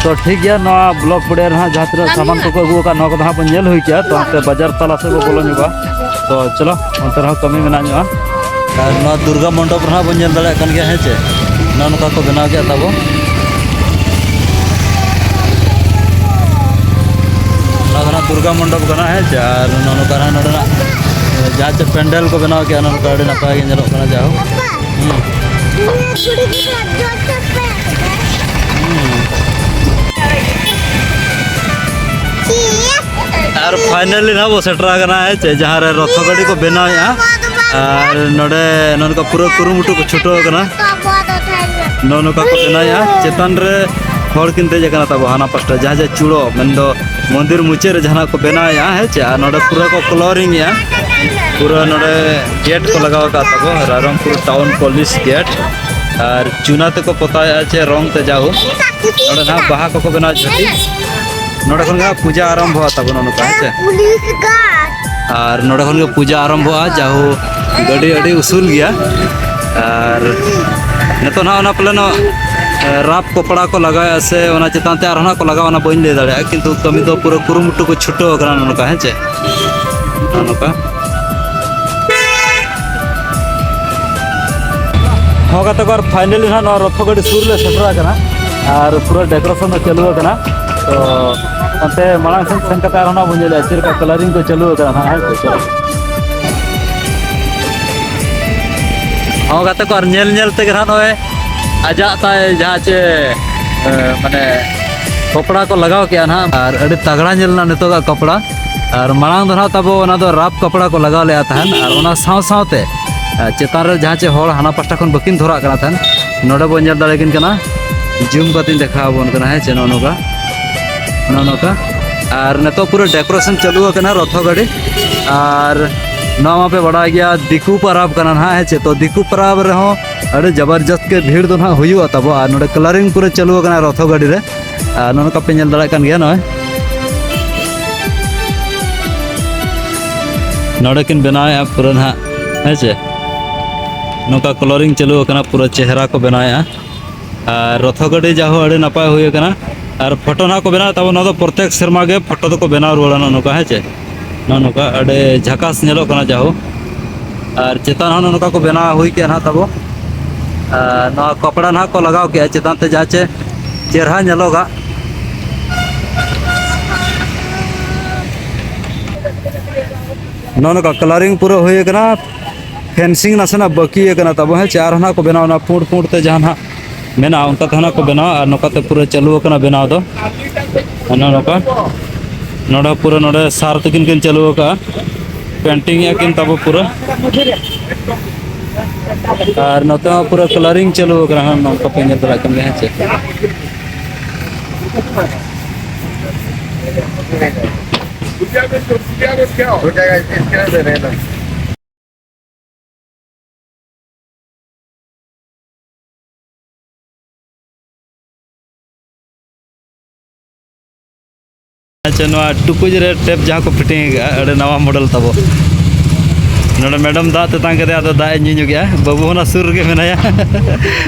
ᱛᱚ ᱴᱷᱤᱠ ᱜᱮᱭᱟ, ᱱᱚᱣᱟ ᱵᱞᱚᱠ ᱯᱚᱲᱤᱭᱟ ᱨᱮ ᱦᱟᱸᱜ ᱡᱟᱦᱟᱸ ᱛᱤᱱᱟᱹᱜ ᱥᱟᱢᱟᱱ ᱠᱚᱠᱚ ᱟᱹᱜᱩ ᱟᱠᱟᱫ, ᱱᱚᱣᱟ ᱠᱚᱫᱚ ᱦᱟᱸᱜ ᱵᱚᱱ ᱧᱮᱞ ᱦᱩᱭ ᱠᱮᱜᱼᱟ᱾ ᱛᱚ ᱦᱟᱱᱛᱮ ᱵᱟᱡᱟᱨ ᱛᱟᱞᱟ ᱥᱮᱫ ᱵᱚ ᱵᱚᱞᱚ ᱧᱚᱜᱚᱜᱼᱟ᱾ ᱛᱚ ᱪᱚᱞᱚ, ᱚᱱᱛᱮ ᱨᱮᱦᱚᱸ ᱠᱟᱹᱢᱤ ᱢᱮᱱᱟᱜ ᱧᱚᱜᱼᱟ᱾ ᱟᱨ ᱱᱚᱣᱟ ᱫᱩᱨᱜᱟ ᱢᱚᱱᱰᱚᱯ ᱨᱮᱦᱟᱸᱜ ᱵᱚᱱ ᱧᱮᱞ ᱫᱟᱲᱮᱭᱟᱜ ᱠᱟᱱ ᱜᱮᱭᱟ, ᱦᱮᱸ ᱪᱮ? ᱱᱚᱜᱼᱚ ᱱᱚᱝᱠᱟ ᱠᱚ ᱵᱮᱱᱟᱣ ᱠᱮᱫ ᱛᱟᱵᱚ᱾ ᱱᱚᱣᱟ ᱫᱚ ᱱᱟᱜ ᱫᱩᱨᱜᱟ ᱢᱚᱱᱰᱚᱯ ᱠᱟᱱᱟ, ᱦᱮᱸ ᱪᱮ? ᱟᱨ ᱱᱚᱜᱼᱚ ᱱᱚᱝᱠᱟ ᱱᱟᱜ ᱱᱚᱰᱮᱱᱟᱜ, ᱮ, ᱡᱟᱦᱟᱸ ᱪᱮ ᱯᱮᱱᱰᱮᱞ ᱠᱚ ᱵᱮᱱᱟᱣ ᱠᱮᱫᱼᱟ, ᱱᱚᱜᱼᱚ ᱱᱚᱝᱠᱟ ᱟᱹᱰᱤ ᱱᱟᱯᱟᱭ ᱜᱮ ᱧᱮᱞᱚᱜ ᱠᱟᱱᱟ, ᱡᱟᱭᱦᱳᱠ᱾ ᱦᱩᱸ᱾ ᱦᱩᱸ᱾ ᱟᱨ finally ᱱᱟᱦᱟᱜ ᱵᱚ ᱥᱮᱴᱮᱨ ᱟᱠᱟᱱᱟ, ᱦᱮᱸ ᱪᱮ, ᱡᱟᱦᱟᱸ ᱨᱮ ᱨᱚᱛᱷᱚ ᱜᱟᱹᱰᱤ ᱠᱚ ᱵᱮᱱᱟᱣᱮᱫᱼᱟ᱾ ᱟᱨ ᱱᱚᱰᱮ ᱱᱚᱜᱼᱚ ᱱᱚᱝᱠᱟ ᱯᱩᱨᱟᱹ ᱠᱩᱨᱩᱢᱩᱴᱩ ᱠᱚ ᱪᱷᱩᱴᱟᱹᱣ ᱟᱠᱟᱱᱟ᱾ ᱱᱚᱜᱼᱚ ᱱᱚᱝᱠᱟ ᱠᱚ ᱵᱮᱱᱟᱣᱮᱫᱼᱟ᱾ ᱪᱮᱛᱟᱱ ᱨᱮ ᱦᱚᱲ ᱠᱤᱱ ᱫᱮᱡ ᱟᱠᱟᱱᱟ ᱛᱟᱵᱚ, ᱦᱟᱱᱟ ᱯᱟᱥᱴᱟ ᱡᱟᱦᱟᱸ ᱡᱮ ᱪᱩᱲᱚ, ᱢᱮᱱᱫᱚ ᱢᱚᱱᱫᱤᱨ ᱢᱩᱪᱟᱹᱫ ᱨᱮ ᱡᱟᱦᱟᱱᱟᱜ ᱠᱚ ᱵᱮᱱᱟᱣᱮᱫᱼᱟ, ᱦᱮᱸ ᱪᱮ? ᱟᱨ ᱱᱚᱰᱮ ᱯᱩᱨᱟᱹ ᱠᱚ coloring ᱮᱫᱼᱟ, ᱯᱩᱨᱟᱹ ᱱᱚᱰᱮ gate ᱠᱚ ᱞᱟᱜᱟᱣ ᱟᱠᱟᱫ ᱛᱟᱵᱚ, ᱨᱟᱭᱨᱚᱝᱯᱩᱨ town police gate᱾ ᱟᱨ ᱪᱩᱱᱟ ᱛᱮᱠᱚ ᱯᱚᱛᱟᱣᱮᱫᱼᱟ ᱪᱮ ᱨᱚᱝ ᱛᱮ ᱡᱟᱦᱳ᱾ ᱱᱚᱰᱮ ᱱᱟᱦᱟᱜ ᱵᱟᱦᱟ ᱠᱚᱠᱚ ᱵᱮᱱᱟᱣ ᱡᱷᱟᱹᱴᱤ᱾ ᱱᱚᱰᱮ ᱠᱷᱚᱱ ᱜᱮ ᱦᱟᱸᱜ ᱯᱩᱡᱟ ᱟᱨᱟᱢᱵᱷᱚᱜᱼᱟ ᱛᱟᱵᱚᱱ, ᱱᱚᱜᱼᱚ ᱱᱚᱝᱠᱟ, ᱦᱮᱸ ᱪᱮ? ᱟᱨ ᱱᱚᱰᱮ ᱠᱷᱚᱱ ᱜᱮ ᱯᱩᱡᱟ ᱟᱨᱟᱢᱵᱷᱚᱜᱼᱟ, ᱡᱟᱦᱳ ᱜᱟᱹᱰᱤ ᱟᱹᱰᱤ ᱩᱥᱩᱞ ᱜᱮᱭᱟ᱾ ᱟᱨ ᱱᱤᱛᱚᱜ ᱱᱟᱦᱟᱜ ᱚᱱᱟ ᱯᱟᱞᱮᱱᱚᱜ, ᱮ, ᱨᱟᱯ ᱠᱚᱯᱲᱟ ᱠᱚ ᱞᱟᱜᱟᱣᱮᱫᱼᱟ ᱥᱮ ᱚᱱᱟ ᱪᱮᱛᱟᱱ ᱛᱮ ᱟᱨᱦᱚᱸ ᱱᱟᱦᱟᱜ ᱠᱚ ᱞᱟᱜᱟᱣᱟ, ᱚᱱᱟ ᱵᱟᱹᱧ ᱞᱟᱹᱭ ᱫᱟᱲᱮᱭᱟᱜᱼᱟ, ᱠᱤᱱᱛᱩ ᱠᱟᱹᱢᱤ ᱫᱚ ᱯᱩᱨᱟᱹ ᱠᱩᱨᱩᱢᱩᱴᱩ ᱠᱚ ᱪᱷᱩᱴᱟᱹᱣ ᱟᱠᱟᱱᱟ, ᱱᱚᱜᱼᱚ ᱱᱚᱝᱠᱟ, ᱦᱮᱸ ᱪᱮ? ᱱᱚᱜᱼᱚ ᱱᱚᱝᱠᱟ᱾ ᱦᱚᱸ ᱜᱟᱛᱮ ᱠᱚ, ᱟᱨ finally ᱱᱟᱦᱟᱜ ᱱᱚᱣᱟ ᱨᱚᱛᱷᱚ ᱜᱟᱹᱰᱤ ᱥᱩᱨ ᱞᱮ ᱥᱮᱴᱮᱨ ᱟᱠᱟᱱᱟ᱾ ᱟᱨ ᱯᱩᱨᱟᱹ decoration ᱫᱚ ᱪᱟᱹᱞᱩ ᱟᱠᱟᱱᱟ᱾ ᱛᱚ ᱚᱱᱛᱮ ᱢᱟᱲᱟᱝ ᱥᱮᱫ ᱥᱮᱱ ᱠᱟᱛᱮ ᱟᱨᱦᱚᱸ ᱱᱟᱦᱟᱜ ᱵᱚᱱ ᱧᱮᱞᱮᱫᱼᱟ ᱪᱮᱫ ᱞᱮᱠᱟ coloring ᱠᱚ ᱪᱟᱹᱞᱩ ᱟᱠᱟᱱᱟ ᱱᱟᱦᱟᱜ, ᱦᱮᱸ ᱥᱮ? ᱪᱚᱞᱚ᱾ ᱦᱚᱸ ᱜᱟᱛᱮ ᱠᱚ, ᱟᱨ ᱧᱮᱞ ᱧᱮᱞ ᱛᱮᱜᱮ ᱱᱟᱦᱟᱜ ᱱᱚᱜᱼᱚᱭ ᱟᱡᱟᱜ ᱛᱟᱭ ᱡᱟᱦᱟᱸ ᱪᱮ, ᱮ, ᱢᱟᱱᱮ ᱠᱚᱯᱲᱟ ᱠᱚ ᱞᱟᱜᱟᱣ ᱠᱮᱜᱼᱟ ᱱᱟᱦᱟᱜ, ᱟᱨ ᱟᱹᱰᱤ ᱛᱟᱜᱲᱟ ᱧᱮᱞ ᱮᱱᱟ ᱱᱤᱛᱚᱜᱟᱜ ᱠᱚᱯᱲᱟ᱾ ᱟᱨ ᱢᱟᱲᱟᱝ ᱫᱚ ᱱᱟᱦᱟᱜ ᱛᱟᱵᱚ ᱚᱱᱟ ᱫᱚ ᱨᱟᱯ ᱠᱚᱯᱲᱟ ᱠᱚ ᱞᱟᱜᱟᱣ ᱞᱮᱜᱼᱟ ᱛᱟᱦᱮᱱ, ᱟᱨ ᱚᱱᱟ ᱥᱟᱶ ᱥᱟᱶᱛᱮ, ᱟᱨ ᱪᱮᱛᱟᱱ ᱨᱮ ᱡᱟᱦᱟᱸ ᱪᱮ ᱦᱚᱲ ᱦᱟᱱᱟ ᱯᱟᱥᱴᱟ ᱠᱷᱚᱱ ᱵᱟᱹᱠᱤᱱ ᱫᱷᱚᱨᱟᱜ ᱠᱟᱱᱟ ᱛᱟᱦᱮᱱ, ᱱᱚᱰᱮ ᱵᱚᱱ ᱧᱮᱞ ᱫᱟᱲᱮᱭᱟᱠᱤᱱ ᱠᱟᱱᱟ, zoom ᱠᱟᱛᱮᱧ ᱫᱮᱠᱷᱟᱣ ᱟᱵᱚᱱ ᱠᱟᱱᱟ, ᱦᱮᱸ ᱪᱮ, ᱱᱚᱜᱼᱚ ᱱᱚᱝᱠᱟ, ᱱᱚᱜᱼᱚ ᱱᱚᱝᱠᱟ᱾ ᱟᱨ ᱱᱤᱛᱚᱜ ᱯᱩᱨᱟᱹ decoration ᱪᱟᱹᱞᱩ ᱟᱠᱟᱱᱟ ᱨᱚᱛᱷᱚ ᱜᱟᱹᱰᱤ᱾ ᱟᱨ ᱱᱚᱣᱟ ᱢᱟᱯᱮ ᱵᱟᱲᱟᱭ ᱜᱮᱭᱟ, ᱫᱤᱠᱩ ᱯᱟᱨᱟᱵᱽ ᱠᱟᱱᱟ ᱱᱟᱦᱟᱜ, ᱦᱮᱸ ᱪᱮ? ᱛᱚ ᱫᱤᱠᱩ ᱯᱟᱨᱟᱵᱽ ᱨᱮᱦᱚᱸ ᱟᱹᱰᱤ ᱡᱟᱵᱚᱨᱡᱚᱥᱛ ᱜᱮ ᱵᱷᱤᱲ ᱫᱚ ᱱᱟᱦᱟᱜ ᱦᱩᱭᱩᱜᱼᱟ ᱛᱟᱵᱚ᱾ ᱟᱨ ᱱᱚᱰᱮ coloring ᱯᱩᱨᱟᱹ ᱪᱟᱹᱞᱩ ᱟᱠᱟᱱᱟ ᱨᱚᱛᱷᱚ ᱜᱟᱹᱰᱤ ᱨᱮ᱾ ᱟᱨ ᱱᱚᱜᱼᱚ ᱱᱚᱝᱠᱟ ᱯᱮ ᱧᱮᱞ ᱫᱟᱲᱮᱭᱟᱜ ᱠᱟᱱ ᱜᱮᱭᱟ, ᱱᱚᱜᱼᱚᱭ᱾ ᱱᱚᱰᱮ ᱠᱤᱱ ᱵᱮᱱᱟᱣᱮᱫᱼᱟ ᱯᱩᱨᱟᱹ ᱱᱟᱦᱟᱜ, ᱦᱮᱸ ᱪᱮ? ᱱᱚᱝᱠᱟ coloring ᱪᱟᱹᱞᱩ ᱟᱠᱟᱱᱟ, ᱯᱩᱨᱟᱹ ᱪᱮᱦᱨᱟ ᱠᱚ ᱵᱮᱱᱟᱣᱮᱫᱼᱟ᱾ ᱟᱨ ᱨᱚᱛᱷᱚ ᱜᱟᱹᱰᱤ ᱡᱟᱦᱳ ᱟᱹᱰᱤ ᱱᱟᱯᱟᱭ ᱦᱩᱭ ᱟᱠᱟᱱᱟ᱾ ᱟᱨ ᱯᱷᱳᱴᱳ ᱱᱟᱦᱟᱜ ᱠᱚ ᱵᱮᱱᱟᱣᱮᱫ ᱛᱟᱵᱚᱱ, ᱱᱚᱣᱟ ᱫᱚ ᱯᱨᱚᱛᱮᱠ ᱥᱮᱨᱢᱟ ᱜᱮ ᱯᱷᱳᱴᱳ ᱫᱚᱠᱚ ᱵᱮᱱᱟᱣ ᱨᱩᱣᱟᱹᱲᱟ, ᱱᱚᱜᱼᱚ ᱱᱚᱝᱠᱟ, ᱦᱮᱸ ᱪᱮ? ᱱᱚᱜᱼᱚ ᱱᱚᱝᱠᱟ ᱟᱹᱰᱤ ᱡᱷᱟᱠᱟᱥ ᱧᱮᱞᱚᱜ ᱠᱟᱱᱟ ᱡᱟᱦᱳ᱾ ᱟᱨ ᱪᱮᱛᱟᱱ ᱦᱚᱸ ᱱᱚᱝᱠᱟ ᱠᱚ ᱵᱮᱱᱟᱣ ᱦᱩᱭ ᱠᱮᱜᱼᱟ ᱱᱟᱦᱟᱜ ᱛᱟᱵᱚ᱾ ᱟᱨ ᱱᱚᱣᱟ ᱠᱚᱯᱲᱟ ᱱᱟᱦᱟᱜ ᱠᱚ ᱞᱟᱜᱟᱣ ᱠᱮᱜᱼᱟ ᱪᱮᱛᱟᱱ ᱛᱮ, ᱡᱟᱦᱟᱸ ᱪᱮ ᱪᱮᱨᱦᱟ ᱧᱮᱞᱚᱜᱟ᱾ ᱱᱚᱜᱼᱚ ᱱᱚᱝᱠᱟ ᱠᱟᱞᱟᱨᱤᱝ ᱯᱩᱨᱟᱹ ᱦᱩᱭ ᱟᱠᱟᱱᱟ, ᱯᱷᱮᱱᱥᱤᱝ ᱱᱟᱥᱮᱱᱟᱜ ᱵᱟᱹᱠᱤ ᱟᱠᱟᱱᱟ ᱛᱟᱵᱚ, ᱦᱮᱸ ᱪᱮ᱾ ᱟᱨᱦᱚᱸ ᱱᱟᱦᱟᱜ ᱠᱚ ᱵᱮᱱᱟᱣᱟ ᱚᱱᱟ ᱯᱩᱸᱰ ᱯᱩᱸᱰ ᱛᱮ ᱡᱟᱦᱟᱸ ᱱᱟᱦᱟᱜ ᱢᱮᱱᱟᱜᱼᱟ, ᱚᱱᱠᱟ ᱛᱮᱦᱚᱸ ᱱᱟᱦᱟᱜ ᱠᱚ ᱵᱮᱱᱟᱣᱟ᱾ ᱟᱨ ᱱᱚᱝᱠᱟ ᱛᱮ ᱯᱩᱨᱟᱹ ᱪᱟᱹᱞᱩ ᱟᱠᱟᱱᱟ ᱵᱮᱱᱟᱣ ᱫᱚ᱾ ᱚᱱᱮ ᱱᱚᱝᱠᱟ ᱱᱚᱰᱮ ᱯᱩᱨᱟᱹ ᱱᱚᱰᱮ ᱥᱟᱨ ᱛᱟᱹᱠᱤᱱ ᱠᱤᱱ ᱪᱟᱹᱞᱩ ᱟᱠᱟᱫᱼᱟ, ᱯᱮᱱᱴᱤᱝ ᱮᱫᱼᱟ ᱠᱤᱱ ᱛᱟᱵᱚ ᱯᱩᱨᱟᱹ᱾ ᱟᱨ ᱱᱚᱛᱮ ᱦᱚᱸ ᱯᱩᱨᱟᱹ ᱠᱟᱞᱟᱨᱤᱝ ᱪᱟᱹᱞᱩ ᱟᱠᱟᱱᱟ, ᱦᱟᱸᱜ ᱱᱚᱝᱠᱟ ᱯᱮ ᱧᱮᱞ ᱫᱟᱲᱮᱭᱟᱜ ᱠᱟᱱ ᱜᱮᱭᱟ, ᱦᱮᱸ ᱪᱮ᱾ ᱟᱪᱪᱷᱟ, ᱱᱚᱣᱟ ᱴᱩᱠᱩᱡ ᱨᱮ ᱴᱮᱯ ᱡᱟᱦᱟᱸ ᱠᱚ ᱯᱷᱤᱴᱤᱝ ᱟᱠᱟᱫᱼᱟ, ᱟᱹᱰᱤ ᱱᱟᱣᱟ ᱢᱚᱰᱮᱞ ᱛᱟᱵᱚ᱾ ᱱᱚᱰᱮ ᱢᱮᱰᱟᱢ ᱫᱟᱜ ᱛᱮᱛᱟᱝ ᱠᱟᱫᱮᱭᱟ, ᱟᱫᱚ ᱫᱟᱜ ᱮ ᱧᱩ ᱧᱚᱜᱮᱜᱼᱟ᱾ ᱵᱟᱹᱵᱩ ᱦᱚᱸ ᱚᱱᱟ ᱥᱩᱨ ᱨᱮᱜᱮ ᱢᱮᱱᱟᱭᱟ᱾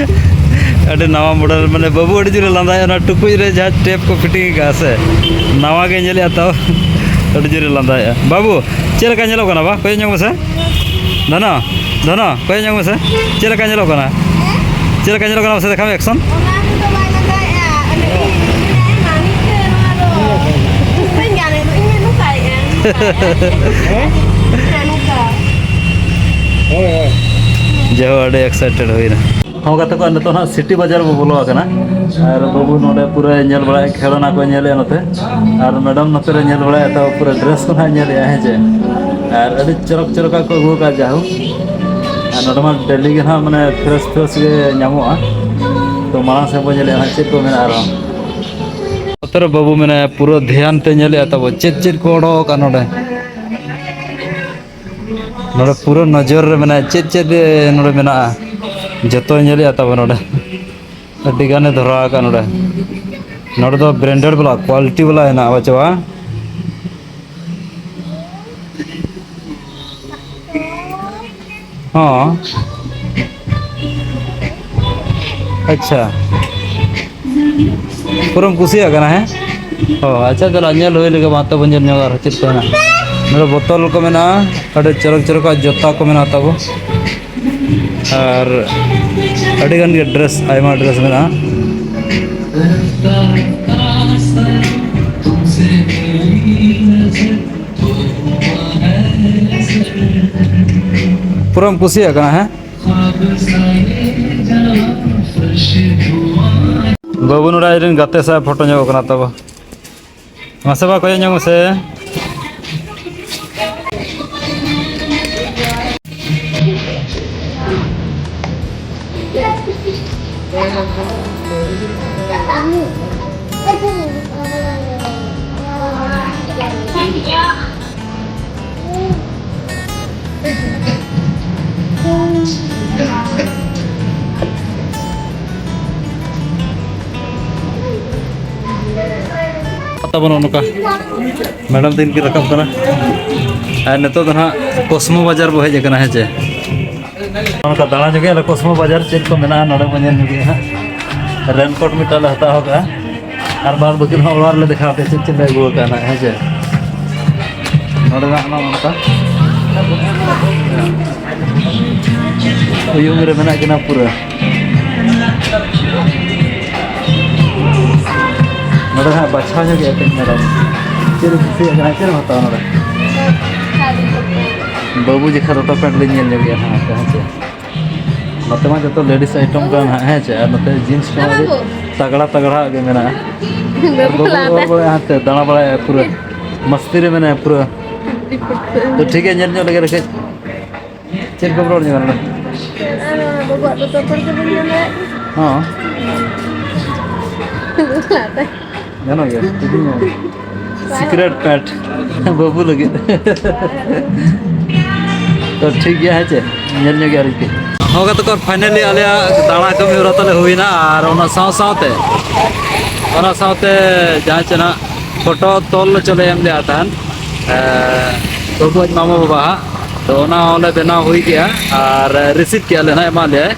ᱟᱹᱰᱤ ᱱᱟᱣᱟ ᱢᱚᱰᱮᱞ, ᱢᱟᱱᱮ, ᱵᱟᱹᱵᱩ ᱟᱹᱰᱤ ᱡᱳᱨᱮ ᱞᱟᱸᱫᱟᱭᱟ ᱚᱱᱟ ᱴᱩᱠᱩᱡ ᱨᱮ ᱡᱟᱦᱟᱸ ᱴᱮᱯ ᱠᱚ ᱯᱷᱤᱴᱤᱝ ᱟᱠᱟᱫᱼᱟ ᱥᱮ, ᱱᱟᱣᱟ ᱜᱮ ᱧᱮᱞᱮᱜᱼᱟ ᱛᱟᱣ᱾ ᱟᱹᱰᱤ ᱡᱳᱨᱮ ᱞᱟᱸᱫᱟᱭᱮᱜᱼᱟ᱾ ᱵᱟᱹᱵᱩ, ᱪᱮᱫ ᱞᱮᱠᱟ ᱧᱮᱞᱚᱜ ᱠᱟᱱᱟ ᱵᱟ? ᱠᱚᱭᱚᱜ ᱧᱚᱜ ᱢᱮᱥᱮ᱾ ᱫᱷᱚᱱᱚ, ᱫᱷᱚᱱᱚ, ᱠᱚᱭᱚᱜ ᱧᱚᱜ ᱢᱮᱥᱮ᱾ ᱪᱮᱫ ᱞᱮᱠᱟ ᱧᱮᱞᱚᱜ ᱠᱟᱱᱟ? ᱪᱮᱫ ᱞᱮᱠᱟ ᱧᱮᱞᱚᱜ ᱠᱟᱱᱟ ᱢᱟᱥᱮ ᱫᱮᱠᱷᱟᱣ ᱢᱮ, ᱮᱠᱥᱚᱱ᱾ ᱚᱱᱟ ᱠᱚᱫᱚ ᱵᱟᱭ ᱞᱟᱸᱫᱟᱭᱮᱜᱼᱟ᱾ ᱚᱱᱮ ᱤᱧ ᱢᱮᱱᱟᱭᱟ, ᱢᱟ ᱢᱤᱫᱴᱟᱹᱝ ᱱᱚᱣᱟ ᱫᱚ᱾ ᱤᱧ ᱵᱟᱹᱧ ᱜᱟᱱᱮᱫ ᱫᱚ, ᱤᱧ ᱢᱮᱱ ᱱᱚᱝᱠᱟᱭᱮᱜᱼᱟ᱾ ᱦᱮᱸ, ᱱᱚᱝᱠᱟ᱾ ᱦᱳᱭ, ᱦᱳᱭ᱾ ᱡᱟᱭᱦᱳᱠ, ᱟᱹᱰᱤ excited ᱦᱩᱭᱱᱟ᱾ ᱦᱚᱸ, ᱜᱟᱛᱮ ᱠᱚ, ᱱᱤᱛᱚᱜ ᱦᱟᱸᱜ ᱥᱤᱴᱤ ᱵᱟᱡᱟᱨ ᱵᱚ ᱵᱚᱞᱚ ᱟᱠᱟᱱᱟ᱾ ᱟᱨ ᱵᱟᱹᱵᱩ ᱱᱚᱰᱮ ᱯᱩᱨᱟᱹᱭ ᱧᱮᱞ ᱵᱟᱲᱟᱭᱮᱫ, ᱠᱷᱮᱞᱳᱱᱟ ᱠᱚᱭ ᱧᱮᱞᱮᱫᱼᱟ ᱱᱚᱛᱮ᱾ ᱟᱨ ᱢᱮᱰᱟᱢ ᱱᱚᱛᱮ ᱨᱮ ᱧᱮᱞ ᱵᱟᱲᱟᱭᱮᱫ, ᱛᱟᱣ ᱯᱩᱨᱟᱹ dress ᱠᱚ ᱦᱟᱸᱜ ᱧᱮᱞᱮᱫᱼᱟ, ᱦᱮᱸ ᱪᱮ᱾ ᱟᱨ ᱟᱹᱰᱤ ᱪᱚᱨᱚᱠ ᱪᱚᱨᱚᱠᱟᱜ ᱠᱚ ᱟᱹᱜᱩ ᱟᱠᱟᱫᱼᱟ, ᱡᱟᱭᱦᱳᱠ᱾ ᱟᱨ ᱱᱚᱰᱮ ᱢᱟ daily ᱜᱮ ᱦᱟᱸᱜ, ᱢᱟᱱᱮ, fresh fresh ᱜᱮ ᱧᱟᱢᱚᱜᱼᱟ᱾ ᱛᱚ, ᱢᱟᱲᱟᱝ ᱥᱮᱫ ᱵᱚᱱ ᱧᱮᱞᱮᱫᱼᱟ ᱦᱟᱸᱜ ᱪᱮᱫ ᱠᱚ ᱢᱮᱱᱟᱜᱼᱟ ᱟᱨᱦᱚᱸ᱾ ᱱᱚᱛᱮ ᱨᱮ ᱵᱟᱹᱵᱩ ᱢᱮᱱᱟᱭᱟ, ᱯᱩᱨᱟᱹ ᱫᱷᱮᱭᱟᱱ ᱛᱮ ᱧᱮᱞᱮᱫᱼᱟ ᱛᱟᱵᱚ ᱪᱮᱫ ᱪᱮᱫ ᱠᱚ ᱚᱰᱚᱠ ᱟᱠᱟᱫ ᱱᱚᱰᱮ᱾ ᱱᱚᱰᱮ ᱯᱩᱨᱟᱹ ᱱᱚᱡᱚᱨ ᱨᱮ ᱢᱮᱱᱟᱭᱟ, ᱪᱮᱫ ᱪᱮᱫ ᱱᱚᱰᱮ ᱢᱮᱱᱟᱜᱼᱟ, ᱡᱚᱛᱚᱭ ᱧᱮᱞᱮᱫᱼᱟ ᱛᱟᱵᱚ ᱱᱚᱰᱮ᱾ ᱟᱹᱰᱤ ᱜᱟᱱᱮ ᱫᱷᱚᱨᱟᱣ ᱟᱠᱟᱫ ᱱᱚᱰᱮ᱾ ᱱᱚᱰᱮ ᱫᱚ branded ᱵᱟᱞᱟ, quality ᱵᱟᱞᱟ ᱦᱮᱱᱟᱜᱼᱟ, ᱵᱟᱪᱚᱣᱟ᱾ ᱦᱚᱸ᱾ ᱟᱪᱪᱷᱟ᱾ ᱯᱩᱨᱟᱹᱢ ᱠᱩᱥᱤᱭᱟᱜ ᱠᱟᱱᱟ, ᱦᱮᱸ? ᱚ, ᱟᱪᱪᱷᱟ, ᱪᱟᱞᱟᱜ ᱧᱮᱞ ᱦᱩᱭ ᱞᱮᱜᱮ, ᱢᱟ ᱛᱚᱵᱮ ᱧᱮᱞ ᱧᱚᱜ ᱟᱨ ᱪᱮᱫ ᱠᱚ ᱦᱮᱱᱟᱜ᱾ ᱱᱚᱰᱮ ᱵᱚᱛᱚᱞ ᱠᱚ ᱢᱮᱱᱟᱜᱼᱟ, ᱟᱹᱰᱤ ᱪᱚᱨᱚᱠ ᱪᱚᱨᱚᱠᱟᱜ ᱡᱩᱛᱟ ᱠᱚ ᱢᱮᱱᱟᱜ ᱛᱟᱵᱚ, ᱟᱨ ᱟᱹᱰᱤ ᱜᱟᱱ ᱜᱮ ᱰᱨᱮᱥ, ᱟᱭᱢᱟ ᱰᱨᱮᱥ ᱢᱮᱱᱟᱜᱼᱟ᱾ ᱯᱩᱨᱟᱹᱢ ᱠᱩᱥᱤᱭᱟᱜ ᱠᱟᱱᱟ, ᱦᱮᱸ? ᱵᱟᱹᱵᱩ ᱱᱚᱰᱮ ᱟᱡ ᱨᱮᱱ ᱜᱟᱛᱮ ᱥᱟᱶ ᱯᱷᱳᱴᱳ ᱧᱚᱜ ᱠᱟᱱᱟ ᱛᱟᱵᱚ᱾ ᱢᱟᱥᱮ ᱵᱟ, ᱠᱚᱭᱚᱜ ᱧᱚᱜ ᱢᱮᱥᱮ᱾ ᱛᱟᱵᱚᱱ ᱱᱚᱜᱼᱚ ᱱᱚᱝᱠᱟ ᱢᱮᱰᱟᱢ ᱛᱤᱠᱤᱱ ᱠᱤᱱ ᱨᱟᱠᱟᱵ ᱠᱟᱱᱟ᱾ ᱟᱨ ᱱᱤᱛᱚᱜ ᱫᱚ ᱱᱟᱦᱟᱜ ᱠᱚᱥᱢᱚ ᱵᱟᱡᱟᱨ ᱵᱚ ᱦᱮᱡ ᱟᱠᱟᱱᱟ, ᱦᱮᱸ ᱪᱮ? ᱱᱚᱜᱼᱚ ᱱᱚᱝᱠᱟ ᱫᱟᱬᱟ ᱧᱚᱜᱮ ᱟᱞᱮ ᱠᱚᱥᱢᱚ ᱵᱟᱡᱟᱨ ᱪᱮᱫ ᱠᱚ ᱢᱮᱱᱟᱜᱼᱟ ᱱᱚᱰᱮ ᱵᱚ ᱧᱮᱞ ᱧᱚᱜᱮᱜᱼᱟ ᱦᱟᱸᱜ᱾ ᱨᱮᱱᱠᱳᱴ ᱢᱤᱫᱴᱟᱝ ᱞᱮ ᱦᱟᱛᱟᱣ ᱠᱟᱜᱼᱟ᱾ ᱟᱨ ᱵᱟᱫ ᱵᱟᱹᱠᱤ ᱦᱚᱸ ᱚᱲᱟᱜ ᱨᱮᱞᱮ ᱫᱮᱠᱷᱟᱣ ᱟᱯᱮᱭᱟ ᱪᱮᱫ ᱪᱮᱫ ᱞᱮ ᱟᱹᱜᱩ ᱟᱠᱟᱫᱼᱟ ᱱᱟᱦᱟᱜ, ᱦᱮᱸ ᱪᱮ? ᱱᱚᱰᱮᱱᱟᱜ ᱱᱚᱜᱼᱚ ᱱᱚᱝᱠᱟ ᱩᱭᱩᱝ ᱨᱮ ᱢᱮᱱᱟᱜ ᱠᱤᱱᱟ ᱯᱩᱨᱟᱹ᱾ ᱱᱚᱰᱮ ᱦᱟᱸᱜ ᱵᱟᱪᱷᱟᱣ ᱧᱚᱜ ᱮᱫ ᱯᱮ ᱢᱮᱰᱟᱢ, ᱪᱮᱫ ᱮᱢ ᱠᱩᱥᱤᱭᱟᱜ ᱠᱟᱱᱟ, ᱪᱮᱫ ᱮᱢ ᱦᱟᱛᱟᱣᱟ ᱱᱚᱰᱮ? ᱵᱟᱹᱵᱩ ᱡᱚᱠᱷᱟ ᱫᱚᱛᱚ ᱯᱮᱱᱴ ᱞᱤᱧ ᱧᱮᱞ ᱧᱚᱜᱮᱜᱼᱟ ᱦᱟᱸᱜ, ᱦᱮᱸ ᱪᱮ? ᱱᱚᱛᱮ ᱢᱟ ᱡᱚᱛᱚ ᱞᱮᱰᱤᱥ ᱟᱭᱴᱮᱢ ᱠᱟᱱᱟ ᱦᱟᱸᱜ, ᱦᱮᱸ ᱪᱮ? ᱟᱨ ᱱᱚᱛᱮ ᱡᱤᱱᱥ ᱠᱚᱦᱚᱸ ᱟᱹᱰᱤ ᱛᱟᱜᱲᱟ ᱛᱟᱜᱲᱟ ᱟᱜ ᱜᱮ ᱢᱮᱱᱟᱜᱼᱟ᱾ ᱟᱨ ᱵᱟᱹᱵᱩ ᱦᱚᱨ ᱵᱟᱲᱟᱭᱟ ᱦᱟᱱᱛᱮ, ᱫᱟᱬᱟ ᱵᱟᱲᱟᱭᱟ ᱯᱩᱨᱟᱹ, ᱢᱟᱥᱛᱤ ᱨᱮ ᱢᱮᱱᱟᱭᱟ ᱯᱩᱨᱟᱹ᱾ ᱛᱚ ᱴᱷᱤᱠ ᱜᱮᱭᱟ, ᱧᱮᱞ ᱧᱚᱜ ᱞᱮᱜᱮ ᱞᱮ ᱠᱟᱹᱡ᱾ ᱪᱮᱫ ᱠᱚ ᱨᱚᱲ ᱧᱚᱜ ᱱᱚᱰᱮ? ᱟᱨ ᱵᱟᱹᱵᱩᱣᱟᱜ ᱫᱚ ᱛᱚᱯᱚᱞ ᱜᱮ ᱵᱟᱹᱧ ᱧᱟᱢ ᱫᱟᱲᱮᱭᱟᱜ ᱠᱟᱱᱟ᱾ ᱦᱚᱸ᱾ ᱜᱟᱱᱚᱜ ᱜᱮᱭᱟ, ᱛᱮᱦᱮᱧ ᱦᱚᱸ᱾ ᱥᱤᱠᱨᱮᱴ ᱯᱮᱱᱴ ᱵᱟᱹᱵᱩ ᱞᱟᱹᱜᱤᱫ᱾ ᱛᱚ ᱴᱷᱤᱠ ᱜᱮᱭᱟ, ᱦᱮᱸ ᱪᱮ? ᱧᱮᱞ ᱧᱚᱜ ᱜᱮᱭᱟ ᱟᱨᱠᱤ᱾ ᱦᱚᱸ ᱜᱟᱛᱮ ᱠᱚ, finally ᱟᱞᱮᱭᱟᱜ ᱫᱟᱬᱟ ᱠᱟᱹᱢᱤ ᱦᱚᱨᱟ ᱛᱟᱞᱮ ᱦᱩᱭᱱᱟ, ᱟᱨ ᱚᱱᱟ ᱥᱟᱶ ᱥᱟᱶᱛᱮ, ᱚᱱᱟ ᱥᱟᱶᱛᱮ ᱡᱟᱦᱟᱸ ᱪᱮ ᱱᱟᱜ ᱯᱷᱳᱴᱳ ᱛᱚᱞ ᱦᱚᱪᱚ ᱞᱮ ᱮᱢ ᱞᱮᱫᱼᱟ ᱛᱟᱦᱮᱱ, ᱮ, ᱵᱟᱹᱵᱩᱣᱟᱜ ᱢᱟᱢᱟ ᱵᱟᱵᱟ ᱦᱟᱸᱜ, ᱛᱚ ᱚᱱᱟ ᱦᱚᱸᱞᱮ ᱵᱮᱱᱟᱣ ᱦᱩᱭ ᱠᱮᱜᱼᱟ ᱟᱨ receipt ᱠᱮᱜᱼᱟ ᱞᱮ ᱱᱟᱦᱟᱜ, ᱮᱢᱟᱜ ᱞᱮᱭᱟᱭ᱾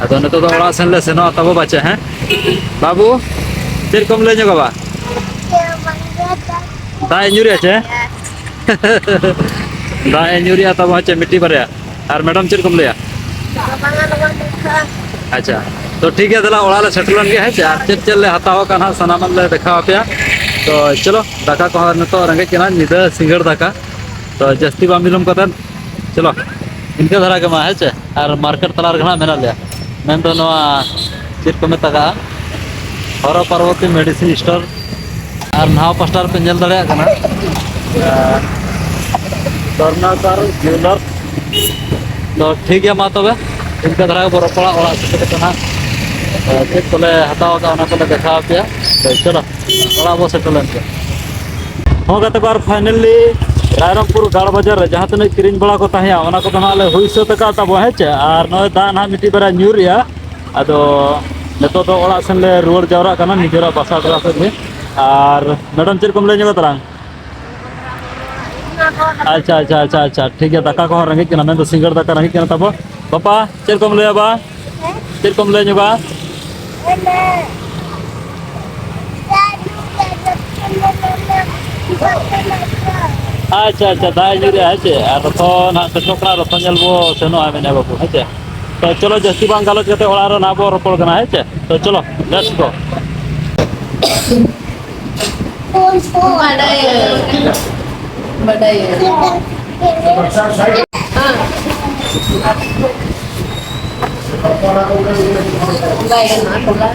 ᱟᱫᱚ ᱱᱤᱛᱚᱜ ᱫᱚ ᱚᱲᱟᱜ ᱥᱮᱱ ᱞᱮ ᱥᱮᱱᱚᱜᱼᱟ ᱛᱟᱵᱚ ᱵᱟᱪᱮ, ᱦᱮᱸ? ᱵᱟᱹᱵᱩ, ᱪᱮᱫ ᱠᱚᱢ ᱞᱟᱹᱭ ᱧᱚᱜᱟ ᱵᱟ? ᱫᱟᱜ ᱮ ᱧᱩᱨᱮᱜᱼᱟ ᱪᱮ? ᱫᱟᱜ ᱮ ᱧᱩᱨᱮᱜᱼᱟ ᱛᱟᱵᱚ ᱦᱮᱸ ᱪᱮ ᱢᱤᱫᱴᱤᱡ ᱵᱟᱨᱭᱟ᱾ ᱟᱨ ᱢᱮᱰᱟᱢ ᱪᱮᱫ ᱠᱚᱢ ᱞᱟᱹᱭᱟ? ᱵᱟᱝᱟ, ᱞᱚᱜᱚᱱ ᱵᱚᱱ ᱪᱟᱞᱟᱜᱼᱟ᱾ ᱟᱪᱪᱷᱟ, ᱛᱚ ᱴᱷᱤᱠ ᱜᱮᱭᱟ, ᱫᱮᱞᱟ ᱚᱲᱟᱜ ᱞᱮ ᱥᱮᱴᱮᱨ ᱞᱮᱱ ᱜᱮ ᱦᱮᱸ ᱪᱮ, ᱟᱨ ᱪᱮᱫ ᱪᱮᱫ ᱞᱮ ᱦᱟᱛᱟᱣ ᱟᱠᱟᱫ ᱦᱟᱸᱜ ᱥᱟᱱᱟᱢᱟᱜ ᱞᱮ ᱫᱮᱠᱷᱟᱣ ᱟᱯᱮᱭᱟ᱾ ᱛᱚ ᱪᱚᱞᱚ, ᱫᱟᱠᱟ ᱠᱚᱦᱚᱸ ᱱᱤᱛᱚᱜ ᱨᱮᱸᱜᱮᱡ ᱠᱟᱱᱟ, ᱧᱤᱫᱟᱹ ᱥᱤᱸᱜᱟᱹᱲ ᱫᱟᱠᱟ᱾ ᱛᱚ ᱡᱟᱹᱥᱛᱤ ᱵᱟᱝ ᱵᱤᱞᱚᱢ ᱠᱟᱛᱮᱫ ᱪᱚᱞᱚ, ᱤᱱᱠᱟᱹ ᱫᱷᱟᱨᱟ ᱜᱮ ᱢᱟ ᱦᱮᱸ ᱪᱮ, ᱟᱨ ᱢᱟᱨᱠᱮᱴ ᱛᱟᱞᱟ ᱨᱮᱜᱮ ᱦᱟᱸᱜ ᱢᱮᱱᱟᱜ ᱞᱮᱭᱟ, ᱢᱮᱱᱫᱚ ᱱᱚᱣᱟ ᱪᱮᱫ ᱠᱚ ᱢᱮᱛᱟᱜᱼᱟ, ᱦᱚᱨᱚ ᱯᱟᱨᱵᱚᱛᱤ ᱢᱮᱰᱤᱥᱤᱱ ᱥᱴᱳᱨ᱾ ᱟᱨ ᱱᱟᱣᱟ ᱯᱳᱥᱴᱟᱨ ᱯᱮ ᱧᱮᱞ ᱫᱟᱲᱮᱭᱟᱜ ᱠᱟᱱᱟ, ᱟᱨ ᱥᱚᱨᱱᱟᱠᱟᱨ ᱡᱩᱭᱮᱞᱟᱨᱥ᱾ ᱛᱚ ᱴᱷᱤᱠ ᱜᱮᱭᱟ, ᱢᱟ ᱛᱚᱵᱮ ᱤᱱᱠᱟᱹ ᱫᱷᱟᱨᱟ ᱜᱮᱵᱚ ᱨᱚᱯᱚᱲᱟ ᱚᱲᱟᱜ ᱥᱮᱴᱮᱨ ᱠᱟᱛᱮ ᱱᱟᱦᱟᱜ᱾ ᱪᱮᱫ ᱠᱚᱞᱮ ᱦᱟᱛᱟᱣ ᱟᱠᱟᱫ ᱚᱱᱟ ᱠᱚᱞᱮ ᱫᱮᱠᱷᱟᱣ ᱟᱯᱮᱭᱟ᱾ ᱛᱚ ᱪᱚᱞᱚ, ᱚᱲᱟᱜ ᱵᱚ ᱥᱮᱴᱮᱨ ᱞᱮᱱ ᱜᱮ᱾ ᱦᱚᱸ ᱜᱟᱛᱮ ᱠᱚ, ᱟᱨ finally ᱨᱟᱭᱨᱚᱝᱯᱩᱨ ᱜᱟᱲ ᱵᱟᱡᱟᱨ ᱨᱮ ᱡᱟᱦᱟᱸ ᱛᱤᱱᱟᱹᱜ ᱠᱤᱨᱤᱧ ᱵᱟᱲᱟ ᱠᱚ ᱛᱟᱦᱮᱸᱭᱟ, ᱚᱱᱟ ᱠᱚᱫᱚ ᱱᱟᱦᱟᱜ ᱞᱮ ᱦᱩᱭ ᱥᱟᱹᱛ ᱟᱠᱟᱫ ᱛᱟᱵᱚ ᱦᱮᱸ ᱪᱮ᱾ ᱟᱨ ᱱᱚᱜᱼᱚᱭ ᱫᱟᱜ ᱱᱟᱦᱟᱜ ᱢᱤᱫᱴᱤᱡ ᱵᱟᱨᱭᱟ ᱧᱩᱨᱮᱜᱼᱟ᱾ ᱟᱫᱚ ᱱᱤᱛᱚᱜ ᱫᱚ ᱚᱲᱟᱜ ᱥᱮᱱ ᱞᱮ ᱨᱩᱣᱟᱹᱲ ᱡᱟᱣᱨᱟᱜ ᱠᱟᱱᱟ, ᱱᱤᱡᱮᱨᱟᱜ ᱵᱟᱥᱟ ᱰᱮᱨᱟ ᱥᱮᱫ ᱜᱮ᱾ ᱟᱨ ᱢᱮᱰᱟᱢ, ᱪᱮᱫ ᱠᱚᱢ ᱞᱟᱹᱭ ᱧᱚᱜ ᱛᱟᱞᱟᱝ? ᱟᱪᱪᱷᱟ, ᱟᱪᱪᱷᱟ, ᱟᱪᱪᱷᱟ, ᱟᱪᱪᱷᱟ, ᱴᱷᱤᱠ ᱜᱮᱭᱟ, ᱫᱟᱠᱟ ᱠᱚᱦᱚᱸ ᱨᱮᱸᱜᱮᱡ ᱠᱟᱱᱟ, ᱢᱮᱱᱫᱚ ᱥᱤᱸᱜᱟᱹᱲ ᱫᱟᱠᱟ ᱨᱮᱸᱜᱮᱡ ᱠᱟᱱᱟ ᱛᱟᱵᱚ᱾ ᱵᱟᱯᱟ, ᱪᱮᱫ ᱠᱚᱢ ᱞᱟᱹᱭᱟ ᱵᱟ? ᱪᱮᱫ ᱠᱚᱢ ᱞᱟᱹᱭ ᱧᱚᱜᱟ? ᱟᱪᱪᱷᱟ, ᱟᱪᱪᱷᱟ, ᱫᱟᱜ ᱮ ᱧᱩᱨᱮᱜᱼᱟ, ᱦᱮᱸ ᱪᱮ? ᱟᱨ ᱨᱚᱛᱷᱚ ᱱᱟᱦᱟᱜ ᱥᱮᱴᱮᱨᱚᱜ ᱠᱟᱱᱟ, ᱨᱚᱛᱷᱚ ᱧᱮᱞ ᱵᱚ ᱥᱮᱱᱚᱜᱼᱟ, ᱢᱮᱱᱮᱫᱼᱟ ᱵᱟᱹᱵᱩ, ᱦᱮᱸ ᱪᱮ? ᱛᱚ ᱪᱚᱞᱚ, ᱡᱟᱹᱥᱛᱤ ᱵᱟᱝ ᱜᱟᱞᱚᱪ ᱠᱟᱛᱮ ᱚᱲᱟᱜ ᱨᱮ ᱱᱟᱦᱟᱜ ᱵᱚ ᱨᱚᱯᱚᱲ ᱠᱟᱱᱟ, ᱦᱮᱸ ᱪᱮ? ᱛᱚ ᱪᱚᱞᱚ, let's go᱾ ᱵᱟᱰᱟᱭᱟᱹᱧ, ᱵᱟᱰᱟᱭᱟᱹᱧ᱾ ᱦᱮᱸ᱾ ᱵᱟᱭ ᱜᱟᱱᱚᱜᱼᱟ, ᱴᱚᱞᱟ᱾